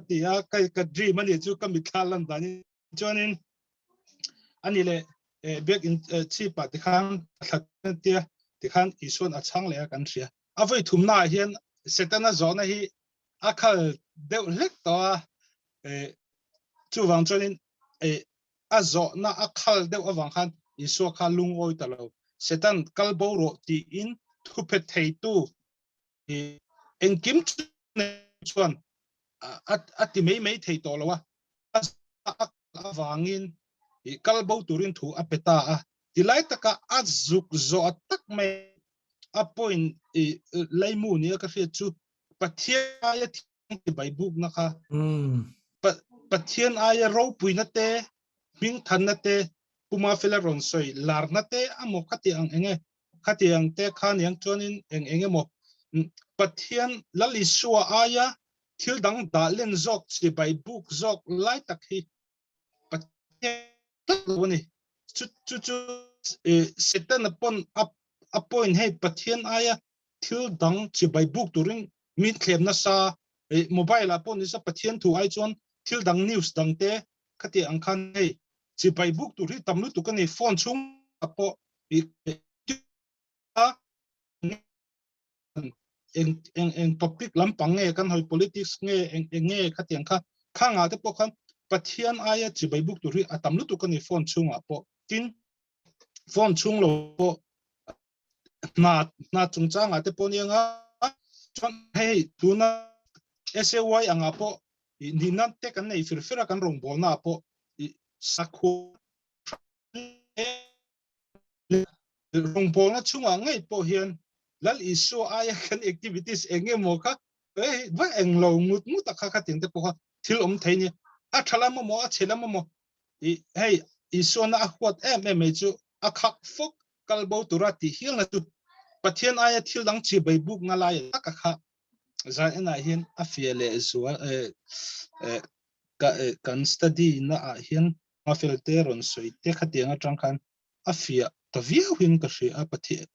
[SPEAKER 14] ti a ka ka dream ani chu ka mitthla lan dan in chuanin ani le biak in chipa ti khan thlat tia ti khan Isuan a chhang leh a kan hria a voi thumna ah hian Setana zawhna hi a khal deuh hlek tawh a chuvang chuanin a zawhna a khal deuh avang khan Isua kha lungawi ta lo Setan kal bo rawh tiin thuphe theitu engkim chuan a ti mai mai thei tawh lo a, a avangin kal bo turin thu a pe ta a, tilai taka a zuk zawh tak mai a point laimu nia ka hriat chu Pathian aia thiang ti bai bukna kha Pathian aia ropuina te hmingthanna te Puma Fela rawn sawi larna te amaw ka ti ang enge Khatiang te kha niang chuanin eng eng emaw Pathian Lal Isua aia thil dang dah len zawk chibai buk zawk lai tak hi Pathian tlat lo a ni. Chu chu chu Setana pawn a point hei Pathian aia thil dang chibai buk turin min thlem nasa mobile ah pawh nisa Pathian thu ai chuan thil dang news dang te khatiang ang khan hei chibai buk tur hi tam lutuk a ni phone chhung ah pawh eng eng eng topic lampang nge kan hawi politics nge eng eng nge khatiang kha khangah te pawh khan Pathian aia chibai buk tur hi a tam lutuk a ni phone chhungah pawh tin phone chhung lo pawh hna hna chungchangah te pawh nia nga chuan hei tuna SAY angah pawh i nihna te kan nei fir fir a, kan rawngbawlna ah pawh i sakhua rawngbawlna chungah ngei pawh hian Lal Isua aia kan activities eng emaw kha hei va eng lo ngut ngut a kha khatin te pawh kha thil awm thei nia. A tha lam emaw a chhe lam emaw i hei Isuana a huat em em mai chu a khak fawk kal bo tura tih hialna chu Pathian aia thil dang chibai bukna lai taka kha zan enah hian a fiah leh zual kan study na ah hian Mafel te rawn sawi te khatiang atang khan a fiah ta viau in ka hria a,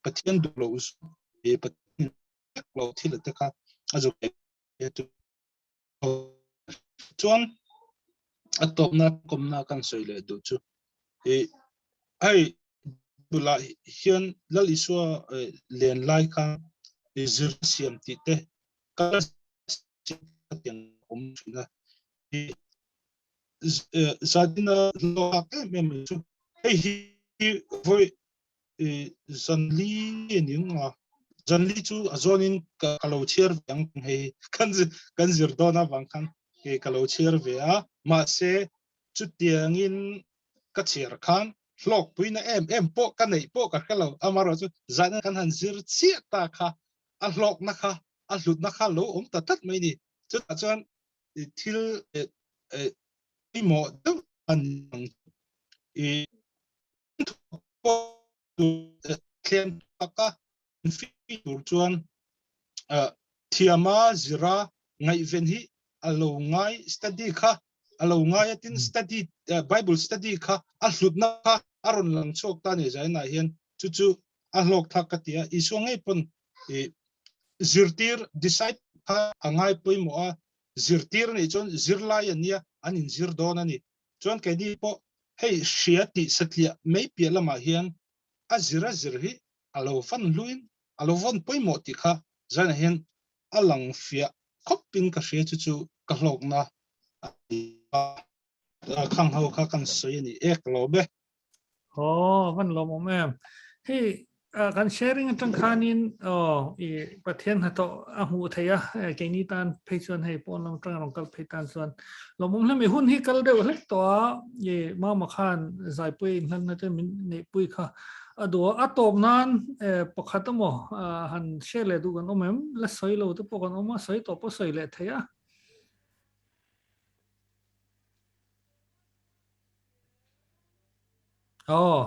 [SPEAKER 14] Pathian duh loh zawk leh Pathian vek lo thil te kha a zawk leh chu chuan a tawpna kawmna kan sawi leh duh chu i hei bulah hian Lal Isua len lai khan i zir siam tih te kal tiang awm thin a i zadina hlawk em em mai chu hei hi voi zanli ni nga zanli chu a zawnin ka lo chhiar ve ang hei kan kan zir dawn avang khan ke ka lo chhiar ve a mahse chutiangin ka chhiar khan hlawk puina em em pawh ka neih pawh ka hre lo amarawh chu zan kan han zir chiah ta kha a hlawkna kha a hlutna kha lo awm ta tlat mai ni chutah chuan thil pawimawh deuh an ang i thlem taka fi tur chuan thiama zira ngaihven hi a lo ngai study kha a lo ngai a tin study bible study kha a hlutna kha a rawn lang chhuak ta ni zainah hian chu chu a hlawk thak ka ti a Isua ngei pawn i zirtir disciple kha a ngai pawimawh a zirtir anih chuan zirlai an nia an inzir dawn a ni chuan keini pawh hei hria tih satliah mai piah lamah hian a zir a zir hi a lo fan hluin a lo vawn pawimawh tih kha zanah hian a lang fiah khawpin ka hria chu chu ka hlawkna a ni a khang ho kha kan sawi a ni e ka lawm e.
[SPEAKER 3] Aw van lawmawm em. Hei kan sharing atang khanin aw i Pathian hnathawh a hmuh theih a keini tan phei chuan hei pawn lam atanga rawn kal phei tan chuan lawmawm hle mai. Hun hi kal deuh hlek tawh a i mama khan zaipui inhlanna te min neihpui kha a duh a. A tawp nan pakhat emaw han share leh duh kan awm em? La sawi lo te pawh kan awm a, sawi tawh pawh sawi leh theih a. Aw,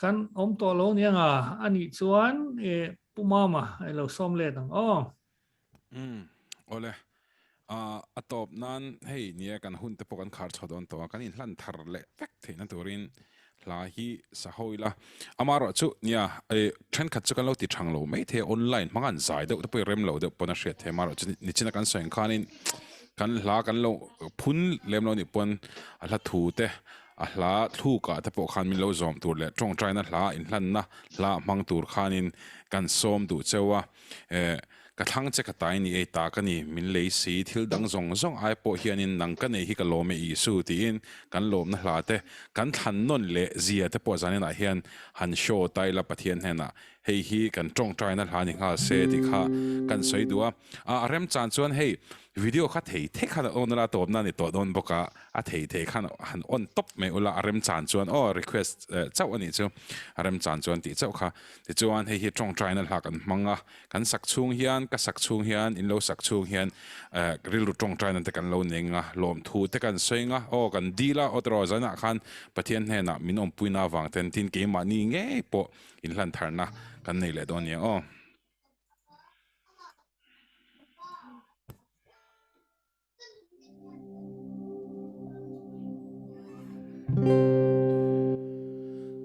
[SPEAKER 3] kan awm tawh lo nia nga, a nih chuan e Pu Mama i lo sawm let ang aw.
[SPEAKER 4] Umm, awle. A tawp nan hei nia kan hun te pawh kan khar chho dawn tawh a, kan inhlan thar leh vek theihna turin hla hi sa ho ila. Amaherawh chu nia e thenkhat chu kan lo ti thang lo mai thei a, online hmanga an zai deuh te pawh i rem lo deuh pawn a hriat thei. Amaherawh chu nichina kan sawi ang khanin kan hla kan lo phun lem lo nih pawn a hla thu te a hla thlukah te pawh khan min lo zawm tur leh tawngtaina hla inhlanna hla hmang tur khanin kan sawm duh cheu a. Eh, ka thlang che ka tai ni ei ta ka ni, min lei si, thil dang zawng zawng ai pawh hianin nang ka nei hi ka lawm e Isu tiin kan lawmna hla te, kan thlan nawn leh zia te pawh zaninah hian han show ta ila Pathian hnenah hei hi kan tawngtaina hla ni nghal se tih kha kan sawi duh a. A remchan chuan hei video kha thei thei khan a on ula tawpna a ni tawh dawn bawk a, a thei thei khan han on tawp mai ula a remchan chuan aw request chauh a nih chu a remchan chuan tih chauh kha. Tichuan hei hi tawngtaina hla kan hmang a, kan sak chhung hian, ka sak chhung hian, in lo sak chhung hian eh rilru tawngtaina te kan lo neng a, lawmthu te kan sawi ang a, aw kan dil a, aw tiraw zanah khan Pathian hnenah min awmpuina avang ten tin keimahni ngei pawh inhlan tharna kan nei leh dawn nia aw.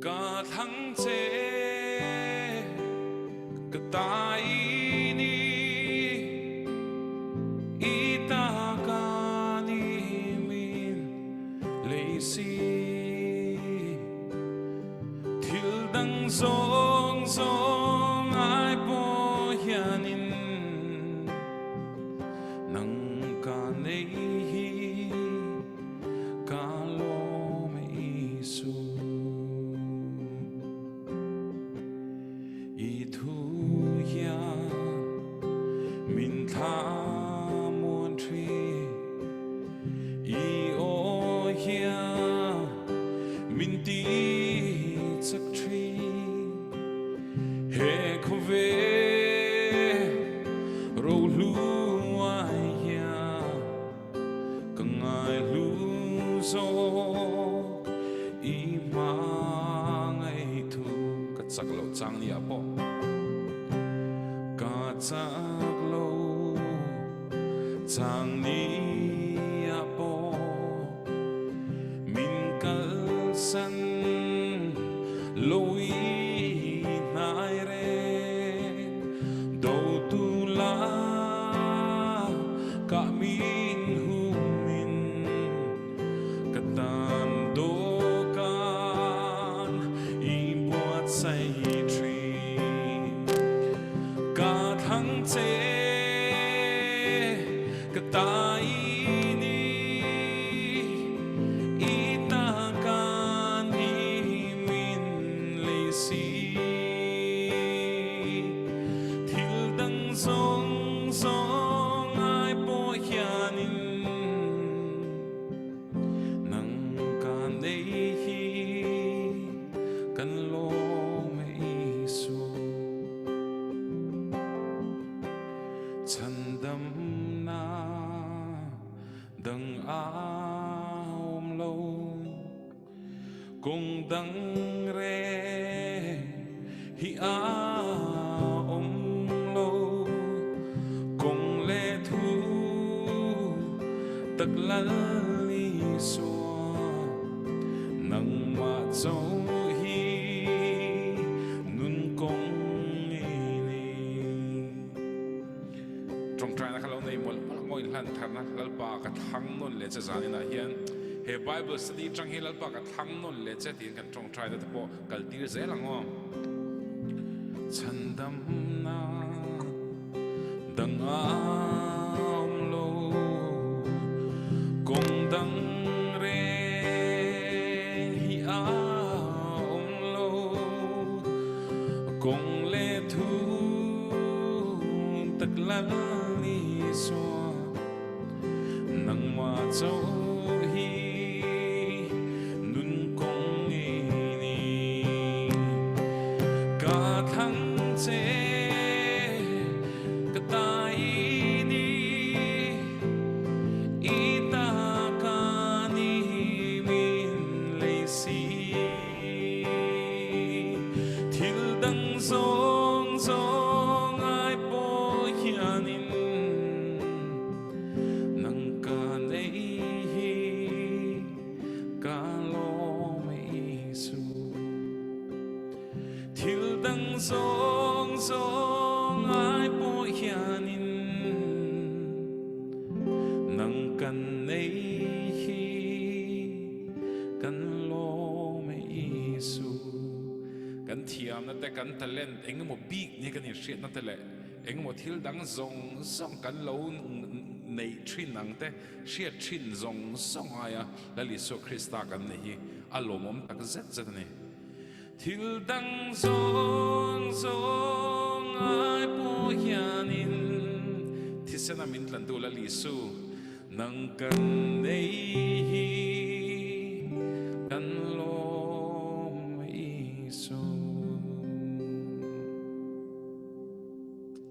[SPEAKER 4] Ka thlang che ka tai ni i ta ka ni min lei si thil dang zawng zawng ai pawh. chang ni ah pawh ka chak lo chang ni ah pawh min kalsan lo i hnai reng do tu la ka min humin Ka tan dawhkan i buatsaih thin. Ka thlang che ka ta i ni, i ta kan hi min lei si. Thil dang zawng zawng ai pawh hianin Nang ka nei hi kan lawm e Isu. Chhandamna dang a awm lo, kawng dang reng hi a awm lo. Kawng leh thu tak lal Isua, nangmah chauh hi nun kawng i ni. Tawngtaina kha lo nei mawlh mawlh ang aw, inhlan tharna Lalpa ka thlang nawn leh che zaninah hian he Bible study atang hi Lalpa ka thlang nawn leh che tiin kan tawngtaina te pawh kal tir zel ang aw. Chhandamna dang a awm lo, kawng dang reng hi a awm lo, kawng leh thu tak lal Isua nangmah chauh hi nun kawng i ni. Ka thlang che ka ta i ni, i ta ka ni min lei si. Thil dang zawng zawng ai pawh hianin nang ka nei hi ka lawm e Isu. Thil dang zawng zawng ai pawh hianin nang kan nei hi Kan lawm e Isu. Kan thiamna te, kan talent engemaw bik ni kan inhriatna te leh engemaw thil dang zawng zawng kan lo neih thin ang te, hriat thin zawng zawng aia Lal Isua Krista kan neih hi a lawmawm tak zet zet a ni. Thil dang zawng zawng ai pawh hianin thisena min tlantu Lal Isu Nang kan nei hi kan lawm Isu.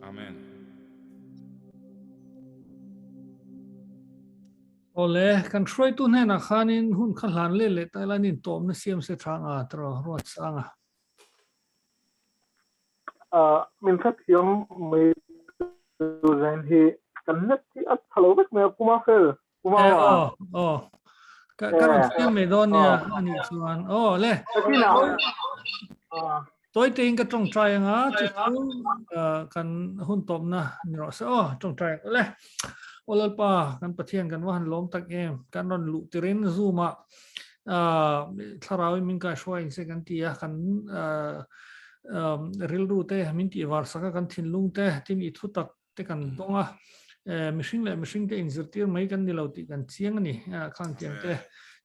[SPEAKER 4] Amen.
[SPEAKER 3] Awle, kan hruaitu hnenah khanin hun kha hlan leh leh ta ila nin tawmna siam se tha nga tiraw Ruatsanga.
[SPEAKER 2] Min hrethiam mai tur zain hi kan net hi a tha lo vek mai a Puma fel Puma
[SPEAKER 3] Eh, aw aw ka ka rawn siam mai dawn nia anih chuan aw le Toi tein ka tawngtai anga chu chu kan hun tawpna ni rawh se aw tawngtai le aw Lalpa kan Pathian kan va han lawm tak em kan rawn luh tirin Zoom ah thlarau in min kai hruai in se kan ti a kan rilru te min tih var sak a kan thinlung te tin i thu tak te kan dawng a mihring leh mihring te inzirtir mai kan ni lo tih kan chiang a ni khang tiang te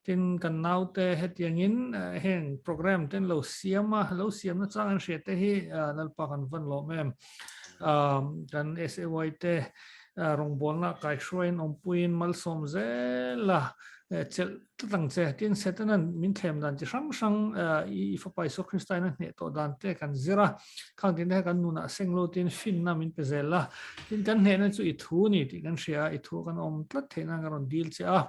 [SPEAKER 3] tin kan nau te hetiangin heng program ten lo siam a lo siam na chang an hriat te hi Lalpa kan van lawm em kan SAY te rawngbawlna kaihruaiin awmpuiin malsawm zel a chelh Tlat ang che, tin Setanan min thlem dan chi hrang hrang i Fapa Isua Krista in a hneh tawh dan te kan zir a, khang tin te kha kan nunah seng lo tin finna min pe zel a, tin kan hnehna chu i thu ni tih kan hria a, i thu kan awm tlat theih nan ka rawn dil che a,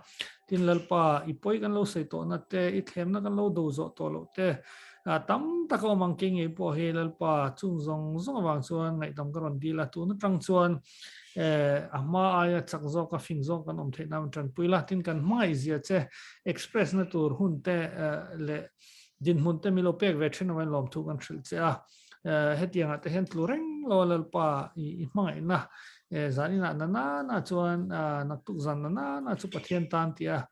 [SPEAKER 3] tin Lalpa i pawi kan lo sawi tawhna te, i thlemna kan lo do zawh tawh loh te, Tam tak a awm ang ke ngei pawh hi Lalpa chung zawng zawng avang chuan ngaihdam ka rawn dil a, tun atang chuan a hma aia chak zawk a fing zawk kan awm theih nan tanpui la, tin kan hmangaih zia che express na tur hun te leh dinhmun te milo pek ve thin avangin lawmthu kan hrilh che a, hetiangah te hian tlu reng lo a Lalpa i hmangaihna zaninah na nana chuan naktuk zan na nana chu Pathian tan tia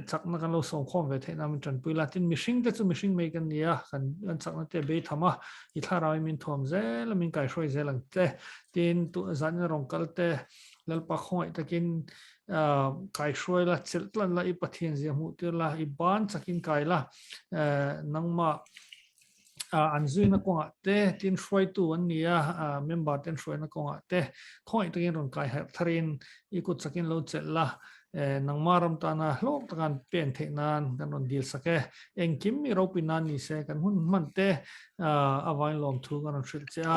[SPEAKER 3] chakna kan lo sawmkhawm ve theih nan min tanpui la. Tin, mihring te chu mihring mai kan ni a, kan kan chakna te bei tham a, i thlarau min thuam zel a, min kaihruai zel ang che. Tin, zanin a rawn kal te Lalpa khawngaih takin kaihruai la, chelh tlan la, i Pathian zia hmuh tir la, i ban chakin kai la, nangmah an zuina kawngah te, tin hruaitu an ni a, member ten hruaina kawngah te khawngaih takin rawn kai harh tharin i kut chakin lo chelh la, nangmah ram tana hlawk taka an pen theih nan kan rawn dil sak e. Engkim i ropui nan ni se kan hun hman te avangin lawmthu kan rawn hrilh che a.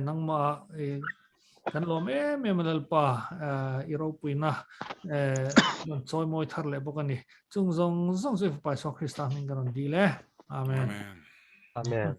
[SPEAKER 3] Nangmah kan lawm em em a Lalpa i ropuina rawn chawi mawi thar leh bawk a ni. Chung zawng zawng chu i Fapa Isua Krista hming kan rawn dil e. Amen.
[SPEAKER 13] Amen.